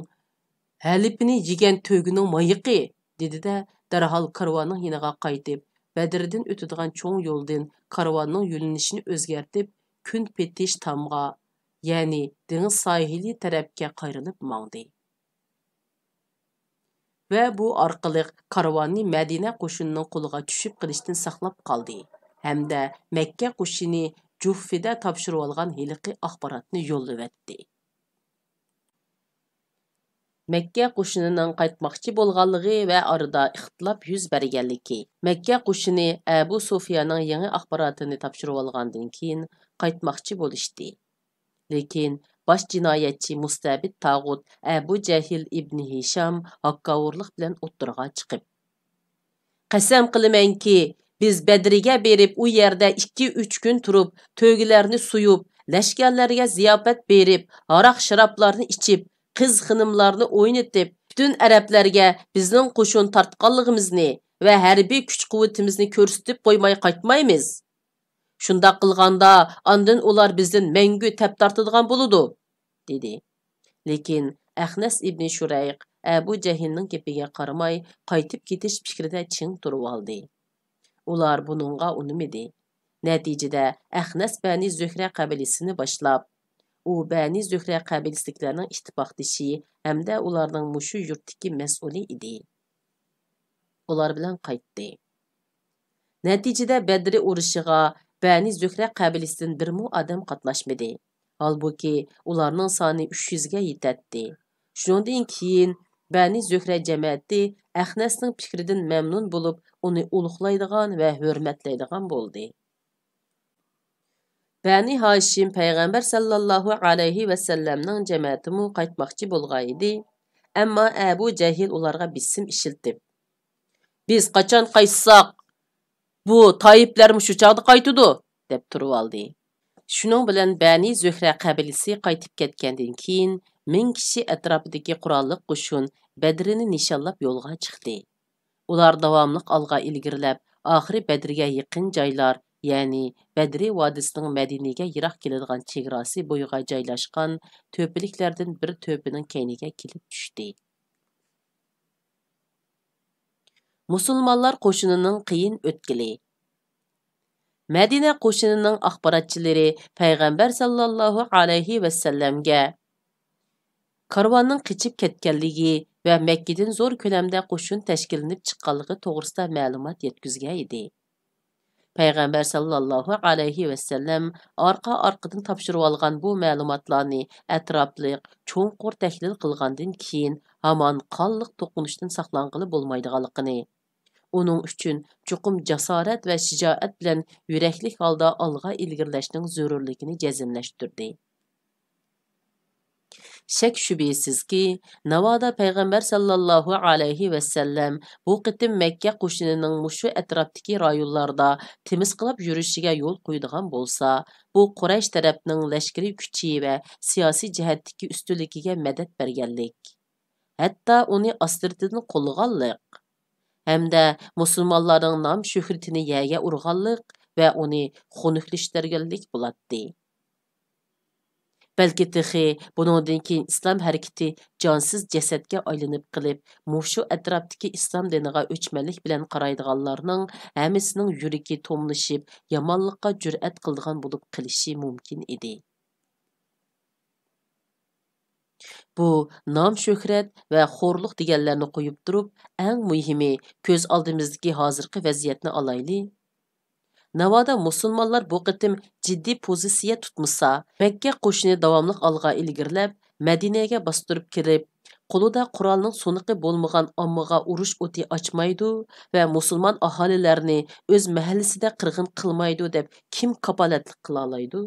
ھەلىپىنى يېگەن تۆگىنىڭ مايىقى، دېدى-دە، دەرھال كارۋاننىڭ يېنىغا قايتىپ، بەدرىدىن ئۆتىدىغان چوڭ يولدىن كارۋاننىڭ يۆنىلىشىنى ئۆزگەرتىپ، كۈن پېتىش تامغا، يەنى دېڭىز ساھىلى تەرەپكە قايرىلىپ ماڭدى. ۋە بۇ ئارقىلىق كارۋاننى مەدىنە قوشۇنىنىڭ قولىغا چۈشۈپ قېلىشتىن ساقلاپ قالدى ھەمدە مەككە قوشۇنى جۇھفىدە تاپشۇرۇۋالغان ھېلىقى ئاخباراتنى يوللىۋەتتى. مەككە قوشۇنىنىڭ قايتماقچى بولغانلىقى ۋە ئارىدا ئىختىلاپ يۈز بەرگەنلىكى. مەككە قوشۇنى ئەبۇ سۇفياننىڭ يېڭى ئاخباراتىنى تاپشۇرۇۋالغاندىن كېيىن قايتماقچى بولۇشتى. لېكىن باش جىنايەتچى مۇستەبىت تاغۇت ئەبۇ جەھىل ئىبنى ھىشام ھاكاۋۇرلۇق بىلەن ئوتتۇرىغا چىقىپ، قەسەم قىلىمەنكى، بىز بەدرىگە بېرىپ، ئۇ يەردە ئىككى، ئۈچ كۈن تۇرۇپ، تۆگىلەرنى سويۇپ، لەشكەرلەرگە زىياپەت بېرىپ، ھاراق-شارابلارنى ئىچىپ، قىز-خېنىملارنى ئوينىتىپ، پۈتۈن ئەرەبلەرگە بىزنىڭ قوشۇن تارتقانلىقىمىزنى ۋە ھەربىي كۈچ-قۇۋۋىتىمىزنى كۆرسىتىپ قويماي قايتمايمىز. شۇنداق قىلغاندا، ئاندىن ئۇلار بىزدىن مەڭگۈ تەپ تارتىدىغان بولىدۇ، دېدى. لېكىن ئەخنەس ئىبنى شۇرەيق ئەبۇ جەھىلنىڭ گېپىگە قارىماي، قايتىپ كېتىش پىكرىدە چىڭ تۇرۇۋالدى. ئۇلار بۇنىڭغا ئۇنىمىدى. نەتىجىدە، ئەخنەس بەنى زۆھرە قەبىلىسىنى باشلاپ، ئۇ بەنى زۆھرە قەبىلىسىدىكىلەرنىڭ ئىتتىپاقدىشى ھەمدە ئۇلارنىڭ مۇشۇ يۇرتتىكى مەسئۇلى ئىدى. ئۇلار بىلەن قايتتى. نەتىجىدە، بەدرى ئۇرۇشىغا بەنى زۆھرە قەبىلىسىدىن بىرمۇ ئادەم قاتناشمىدى. ھالبۇكى، ئۇلارنىڭ سانى ئۈچ يۈزگە يېتەتتى. شۇنىڭدىن كېيىن، بەنى زۆھرە جەمەتى ئەخنەسنىڭ پىكرىدىن مەمنۇن بولۇپ، ئۇنى ئۇلۇغلايدىغان ۋە ھۆرمەتلەيدىغان بولدى. بەنى ھاشىم پەيغەمبەر ساللاللاھۇ ئەلەيھى ۋەسەللەمنىڭ جەمەتىمۇ قايتماقچى بولغان ئىدى، ئەمما ئەبۇ جەھىل ئۇلارغا بېسىم ئىشلىتىپ، بىز قاچان قايتساق، بۇ تايىپلەرمۇ شۇ چاغدا قايتىدۇ، دەپ تۇرۇۋالدى. شۇنىڭ بىلەن بەنى زۆھرە قەبىلىسى قايتىپ كەتكەندىن كېيىن، مىڭ كىشى ئەتراپىدىكى قوراللىق قوشۇن بەدرىنى نىشانلاپ يولغا چىقتى. ئۇلار داۋاملىق ئالغا ئىلگىرىلەپ، ئاخىرى بەدرىگە يېقىن جايلار، يەنى بەدرى ۋادىسىنىڭ مەدىنىگە يىراق كېلىدىغان چېگراسى بويىغا جايلاشقان تۆپىلىكلەردىن بىر تۆپىنىڭ كەينىگە كېلىپ چۈشتى. مۇسۇلمانلار قوشۇنىنىڭ قىيىن ئۆتكىلى. مەدىنە قوشۇنىنىڭ ئاخباراتچىلىرى پەيغەمبەر ساللاللاھۇ ئەلەيھى ۋەسەللەمگە كارۋاننىڭ قېچىپ كەتكەنلىكى ۋە مەككىدىن زور كۆلەمدە قوشۇن تەشكىللىنىپ چىققانلىقى توغرىسىدا مەلۇمات يەتكۈزگەن ئىدى. پەيغەمبەر ساللاللاھۇ ئەلەيھى ۋەسەللەم ئارقا-ئارقىدىن تاپشۇرۇۋالغان بۇ مەلۇماتلارنى ئەتراپلىق، چوڭقۇر تەھلىل قىلغاندىن كېيىن، ھامان قانلىق توقۇنۇشتىن ساقلانغىلى بولمايدىغانلىقىنى، ئۇنىڭ ئۈچۈن چوقۇم جاسارەت ۋە شىجائەت بىلەن يۈرەكلىك ھالدا ئالغا ئىلگىرىلەشنىڭ زۆرۈرلۈكىنى جەزملەشتۈردى. شەك-شۈبھىسىزكى، ناۋادا پەيغەمبەر ساللاللاھۇ ئەلەيھى ۋەسەللەم بۇ قېتىم مەككە قوشۇنىنىڭ مۇشۇ ئەتراپتىكى رايونلاردا تىمىسقىلاپ يۈرۈشىگە يول قويىدىغان بولسا، بۇ قۇرەيش تەرەپنىڭ لەشكىرىي كۈچى ۋە سىياسىي جەھەتتىكى ئۈستۈنلۈكىگە مەدەت بەرگەنلىك، ھەتتا ئۇنى ئاستىرتىدىن قوللىغانلىق ھەمدە مۇسۇلمانلارنىڭ نام-شۆھرىتىنى يەرگە ئۇرغانلىق ۋە ئۇنى خۇنۈكلىشتۈرگەنلىك بولاتتى. بەلكى تېخى بۇنىڭدىن كېيىن ئىسلام ھەرىكىتى جانسىز جەسەتكە ئايلىنىپ قېلىپ، مۇشۇ ئەتراپتىكى ئىسلام دىنىغا ئۆچمەنلىك بىلەن قارايدىغانلارنىڭ ھەممىسىنىڭ يۈرىكى توملىشىپ، يامانلىققا جۈرئەت قىلىدىغان بولۇپ قېلىشى مۇمكىن ئىدى. بۇ نام-شۆھرەت ۋە خورلۇق دېگەنلەرنى قويۇپ تۇرۇپ، ئەڭ مۇھىمى، كۆز ئالدىمىزدىكى ھازىرقى ۋەزىيەتنى ئالايلى. ناۋادا مۇسۇلمانلار بۇ قېتىم جىددىي پوزىتسىيە تۇتمىسا، مەككە قوشۇنى داۋاملىق ئالغا ئىلگىرىلەپ، مەدىنەگە باستۇرۇپ كىرىپ، قولىدا قورالنىڭ سۇنۇقى بولمىغان ئاممىغا ئۇرۇش ئوتى ئاچمايدۇ ۋە مۇسۇلمان ئاھالىلەرنى ئۆز مەھەللىسىدە قىرغىن قىلمايدۇ دەپ كىم كاپالەتلىك قىلالايدۇ؟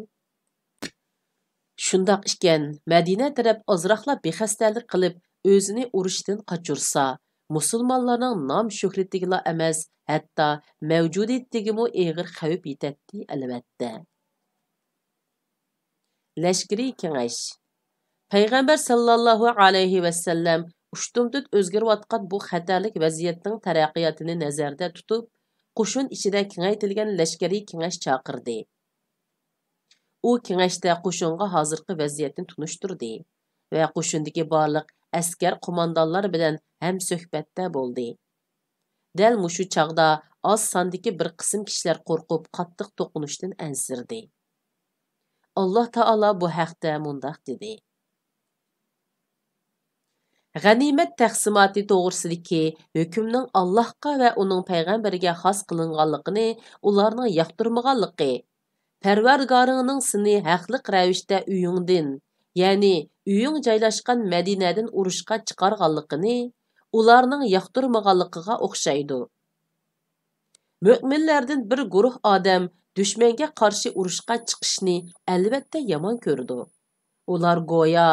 شۇنداق ئىكەن، مەدىنە تەرەپ ئازراقلا بىخەستەلىك قىلىپ، ئۆزىنى ئۇرۇشتىن قاچۇرسا، مۇسۇلمانلارنىڭ نام-شۆھرىتىگىلا ئەمەس، ھەتتا مەۋجۇدىيىتىگىمۇ ئېغىر خەۋپ يېتەتتى، ئەلۋەتتە. لەشكىرىي كېڭەش. پەيغەمبەر ساللاللاھۇ ئەلەيھى ۋەسەللەم ئۇشتۇمتۇت ئۆزگىرىۋاتقان بۇ خەتەرلىك ۋەزىيەتنىڭ تەرەققىياتىنى نەزەردە تۇتۇپ، قوشۇن ئىچىدە كېڭەيتىلگەن لەشكىرىي كېڭەش چاقىردى. ئۇ كېڭەشتە قوشۇنغا ھازىرقى ۋەزىيەتنى تونۇشتۇردى ۋە قوشۇندىكى بارلىق ئەسكەر قوماندانلار بىلەن ھەمسۆھبەتتە بولدى. دەل مۇشۇ چاغدا ئاز ساندىكى بىر قىسىم كىشىلەر قورقۇپ، قاتتىق توقۇنۇشتىن ئەنسىرىدى. ئاللا تائالا بۇ ھەقتە مۇنداق دېدى: غەنىيمەت تەقسىماتى توغرىسىدىكى ھۆكۈمنىڭ ئاللاھقا ۋە ئۇنىڭ پەيغەمبىرىگە خاس قىلىنغانلىقىنى ئۇلارنىڭ ياقتۇرمىغانلىقى، پەرۋەردىگارىڭنىڭ سېنى ھەقلىق رەۋىشتە ئۆيۈڭدىن، يەنى ئۆيۈڭ جايلاشقان مەدىنەدىن ئۇرۇشقا چىقارغانلىقىنى ئۇلارنىڭ ياقتۇرمىغانلىقىغا ئوخشايدۇ. مۆمىنلەردىن بىر گۇرۇھ ئادەم دۈشمەنگە قارشى ئۇرۇشقا چىقىشنى ئەلۋەتتە يامان كۆرىدۇ. ئۇلار گويا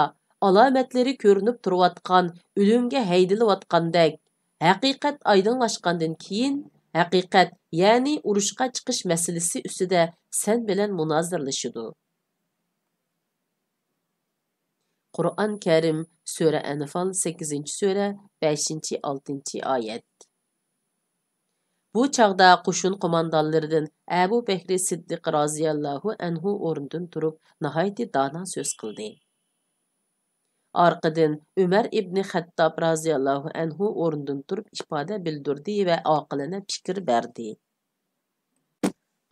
ئالامەتلىرى كۆرۈنۈپ تۇرۇۋاتقان ئۆلۈمگە ھەيدىلىۋاتقاندەك، ھەقىقەت ئايدىڭلاشقاندىن كېيىن، ھەقىقەت، يەنى ئۇرۇشقا چىقىش مەسىلىسى ئۈستىدە سەن بىلەن مۇنازىرىلىشىدۇ. قۇرئان كەرىم، سۈرە ئەنفال، سەككىزىنچى سۈرە، بەشىنچى، ئالتىنچى ئايەت. بۇ چاغدا قوشۇن قوماندانلىرىدىن ئەبۇ بەكرى سىددىق رازىياللاھۇ ئەنھۇ ئورنىدىن تۇرۇپ، ناھايىتى دانا سۆز قىلدى. ئارقىدىن ئۆمەر ئىبنى خەتتاب رازىياللاھۇ ئەنھۇ ئورنىدىن تۇرۇپ ئىپادە بىلدۈردى ۋە ئاقىلانە پىكىر بەردى.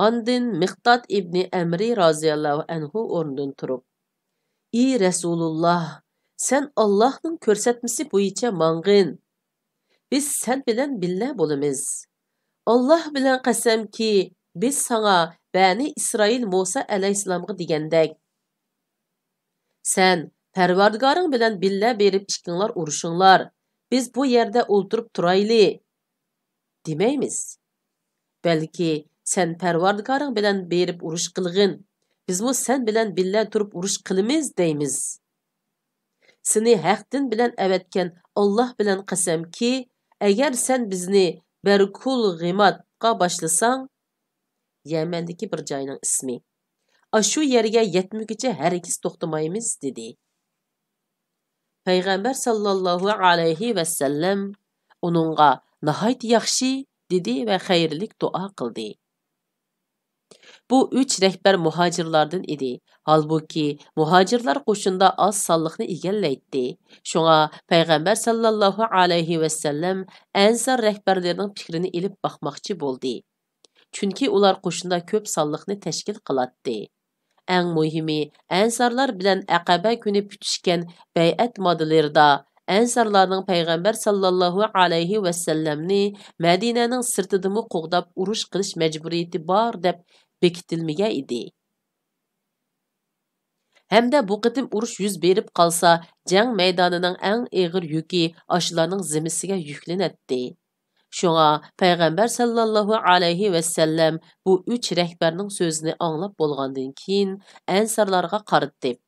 ئاندىن مىقداد ئىبنى ئەمرى رازىياللاھۇ ئەنھۇ ئورنىدىن تۇرۇپ، ئى رەسۇلۇللاھ، سەن ئاللاھنىڭ كۆرسەتمىسى بويىچە ماڭغىن. بىز سەن بىلەن بىللە بولىمىز. ئاللاھ بىلەن قەسەمكى، بىز ساڭا بەنى ئىسرائىل مۇسا ئەلەيھىسسالامغا دېگەندەك، سەن پەرۋەردىگارىڭ بىلەن بىللە بېرىپ ئىككىڭلار ئۇرۇشۇڭلار، بىز بۇ يەردە ئولتۇرۇپ تۇرايلى، دېمەيمىز. بەلكى سەن پەرۋەردىگارىڭ بىلەن بېرىپ ئۇرۇش قىلغىن، بىزمۇ سەن بىلەن بىللە تۇرۇپ ئۇرۇش قىلىمىز دەيمىز. سېنى ھەق دىن بىلەن ئەۋەتكەن ئاللاھ بىلەن قەسەمكى، ئەگەر سەن بىزنى بەركۇل غىماتقا باشلىساڭ، يەمەندىكى بىر جاينىڭ ئىسمى، ئاشۇ يەرگە يەتمىگۈچە ھەرگىز توختىمايمىز، دېدى. پەيغەمبەر ساللاللاھۇ ئەلەيھى ۋەسەللەم ئۇنىڭغا ناھايىتى ياخشى دېدى ۋە خەيرلىك دۇئا قىلدى. بۇ ئۈچ رەھبەر مۇھاجىرلاردىن ئىدى. ھالبۇكى، مۇھاجىرلار قوشۇندا ئاز سانلىقنى ئىگىلەيتتى. شۇڭا پەيغەمبەر ساللاللاھۇ ئەلەيھى ۋەسەللەم ئەنسار رەھبەرلىرىنىڭ پىكرىنى ئېلىپ باقماقچى بولدى. چۈنكى ئۇلار قوشۇندا كۆپ سانلىقنى تەشكىل قىلاتتى. ئەڭ مۇھىمى، ئەنسارلار بىلەن ئەقەبە كۈنى پۈتۈشكەن بەيئەت ماددىلىرىدا ئەنسارلارنىڭ پەيغەمبەر ساللاللاھۇ ئەلەيھى ۋەسەللەمنى مەدىنەنىڭ سىرتىدىمۇ قوغداپ ئۇرۇش قىلىش مەجبۇرىيىتى بار دەپ بېكىتىلمىگەن ئىدى. ھەمدە بۇ قېتىم ئۇرۇش يۈز بېرىپ قالسا، جەڭ مەيدانىنىڭ ئەڭ ئېغىر يۈكى ئاشۇلارنىڭ زىممىسىگە يۈكلىنەتتى. شۇڭا پەيغەمبەر ساللاللاھۇ ئەلەيھى ۋەسەللەم بۇ ئۈچ رەھبەرنىڭ سۆزىنى ئاڭلاپ بولغاندىن كېيىن، ئەنسارلارغا قارىتىپ،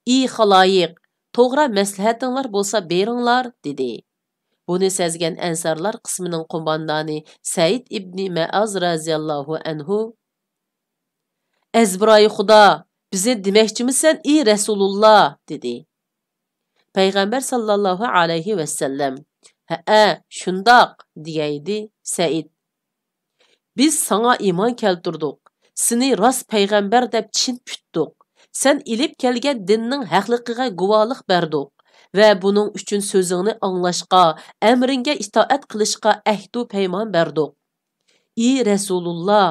«ئى خالايىق، توغرا مەسلىھەتىڭلار بولسا بېرىڭلار» دېدى. بۇنى سەزگەن ئەنسارلار قىسمىنىڭ قوماندانى سەئىد ئىبنى مەئاز رازىياللاھۇ ئەنھۇ، «ئەزبىرايى خۇدا، بىزنى دېمەكچىمىسەن، ئى رەسۇلۇللا؟» دېدى. پەيغەمبەر ساللاللاھۇ ئەلەيھى ۋەسەللەم، «ھەئە، شۇنداق» دېگەيدى. سەئىد، «بىز ساڭا ئىمان كەلتۈردۇق، سېنى راست پەيغەمبەر دەپ چىن پۈتتۇق، سەن ئېلىپ كەلگەن دىننىڭ ھەقلىقىغا گۇۋاھلىق بەردۇق ۋە بۇنىڭ ئۈچۈن سۆزۈڭنى ئاڭلاشقا، ئەمرىڭگە ئىتائەت قىلىشقا ئەھدۇ پەيمان بەردۇق. ئى رەسۇلۇللا،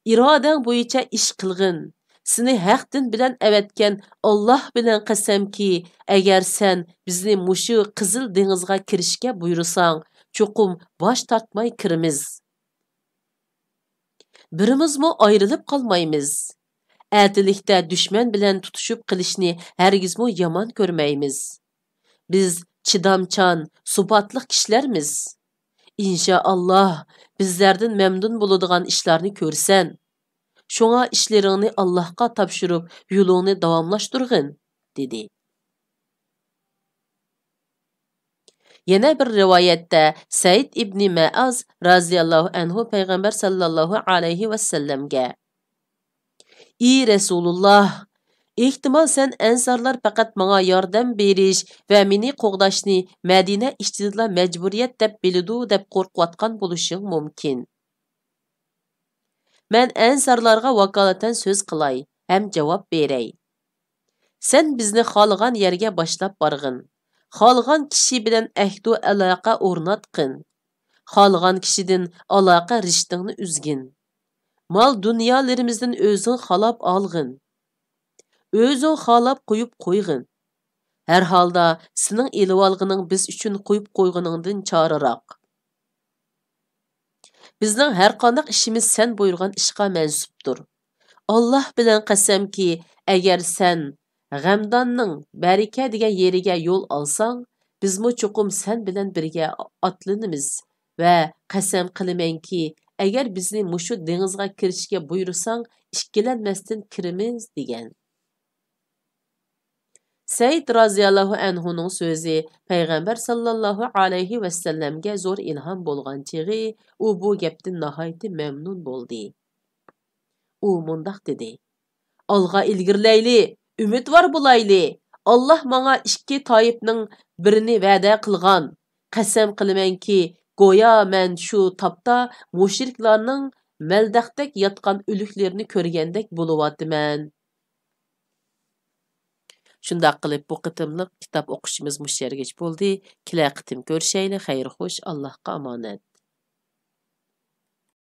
ئىرادەڭ بويىچە ئىش قىلغىن. سېنى ھەق دىن بىلەن ئەۋەتكەن ئاللاھ بىلەن قەسەمكى، ئەگەر سەن بىزنى مۇشۇ قىزىل دېڭىزغا كىرىشكە بۇيرۇساڭ، چوقۇم باش تارتماي كىرىمىز. بىرىمىزمۇ ئايرىلىپ قالمايمىز. ئەتىلىكتە دۈشمەن بىلەن تۇتۇشۇپ قېلىشنى ھەرگىزمۇ يامان كۆرمەيمىز. بىز چىدامچان، سۇپاتلىق كىشىلەرمىز. ئىنشائاللاھ، بىزلەردىن مەمنۇن بولىدىغان ئىشلارنى كۆرىسەن. شۇڭا ئىشلىرىڭنى ئاللاھقا تاپشۇرۇپ، يولۇڭنى داۋاملاشتۇرغىن» دېدى. يەنە بىر رىۋايەتتە سەئىد ئىبنى مەئاز رازىياللاھۇ ئەنھۇ پەيغەمبەر ساللاللاھۇ ئەلەيھى ۋەسەللەمگە، ئى رەسۇلۇللا، ئېھتىمال سەن ئەنسارلار پەقەت ماڭا ياردەم بېرىش ۋە مېنى قوغداشنى مەدىنە ئىچىدىلا مەجبۇرىيەت دەپ بىلىدۇ دەپ قورقۇۋاتقان بولۇشۇڭ مۇمكىن. مەن ئەنسارلارغا ۋاكالىتەن سۆز قىلاي ھەم جاۋاب بېرەي. سەن بىزنى خالىغان يەرگە باشلاپ بارغىن. خالىغان كىشى بىلەن ئەھدۇ ئالاقە ئورناتقىن. خالىغان كىشىدىن ئالاقە رىشتىڭنى ئۈزگىن. مال دۇنيالىرىمىزدىن ئۆزۈڭ خالاپ ئالغىن. ئۆزۈڭ خالاپ قويۇپ قويغىن. ھەر ھالدا سېنىڭ ئېلىۋالغىنىڭ بىز ئۈچۈن قويۇپ قويغىنىڭدىن چارىراق. بىزنىڭ ھەرقانداق ئىشىمىز سەن بۇيرۇغان ئىشقا مەنسۇپتۇر. ئاللاھ بىلەن قەسەمكى، ئەگەر سەن غەمداننىڭ بەرىكە دېگەن يېرىگە يول ئالساڭ، بىزمۇ چوقۇم سەن بىلەن بىرگە ئاتلىنىمىز ۋە قەسەم قىلىمەنكى، ئەگەر بىزنى مۇشۇ دېڭىزغا كىرىشكە بۇيرۇساڭ، ئىككىلەنمەستىن كىرىمىز، دېگەن. سەئىد رازىياللاھۇ ئەنھۇنىڭ سۆزى پەيغەمبەر ساللاللاھۇ ئەلەيھى ۋەسەللەمگە زور ئىلھام بولغان چېغى، ئۇ بۇ گەپتىن ناھايىتى مەمنۇن بولدى. ئۇ مۇنداق دېدى: «ئالغا ئىلگىرىلەيلى، ئۈمىدۋار بولايلى! ئاللاھ ماڭا ئىككى تائىپنىڭ بىرىنى ۋەدە قىلغان. قەسەم قىلىمەنكى، گويا مەن شۇ تاپتا مۇشرىكلارنىڭ مەلدەختەك ياتقان ئۆلۈكلىرىنى كۆرگەندەك بولۇۋاتىمەن.» شۇنداق قىلىپ، بۇ قېتىملىق كىتاب ئوقۇشىمىز مۇشۇ يەرگىچە بولدى. كېلەر قېتىم كۆرۈشەيلى. خەير خوش، ئاللاھقا ئامانەت.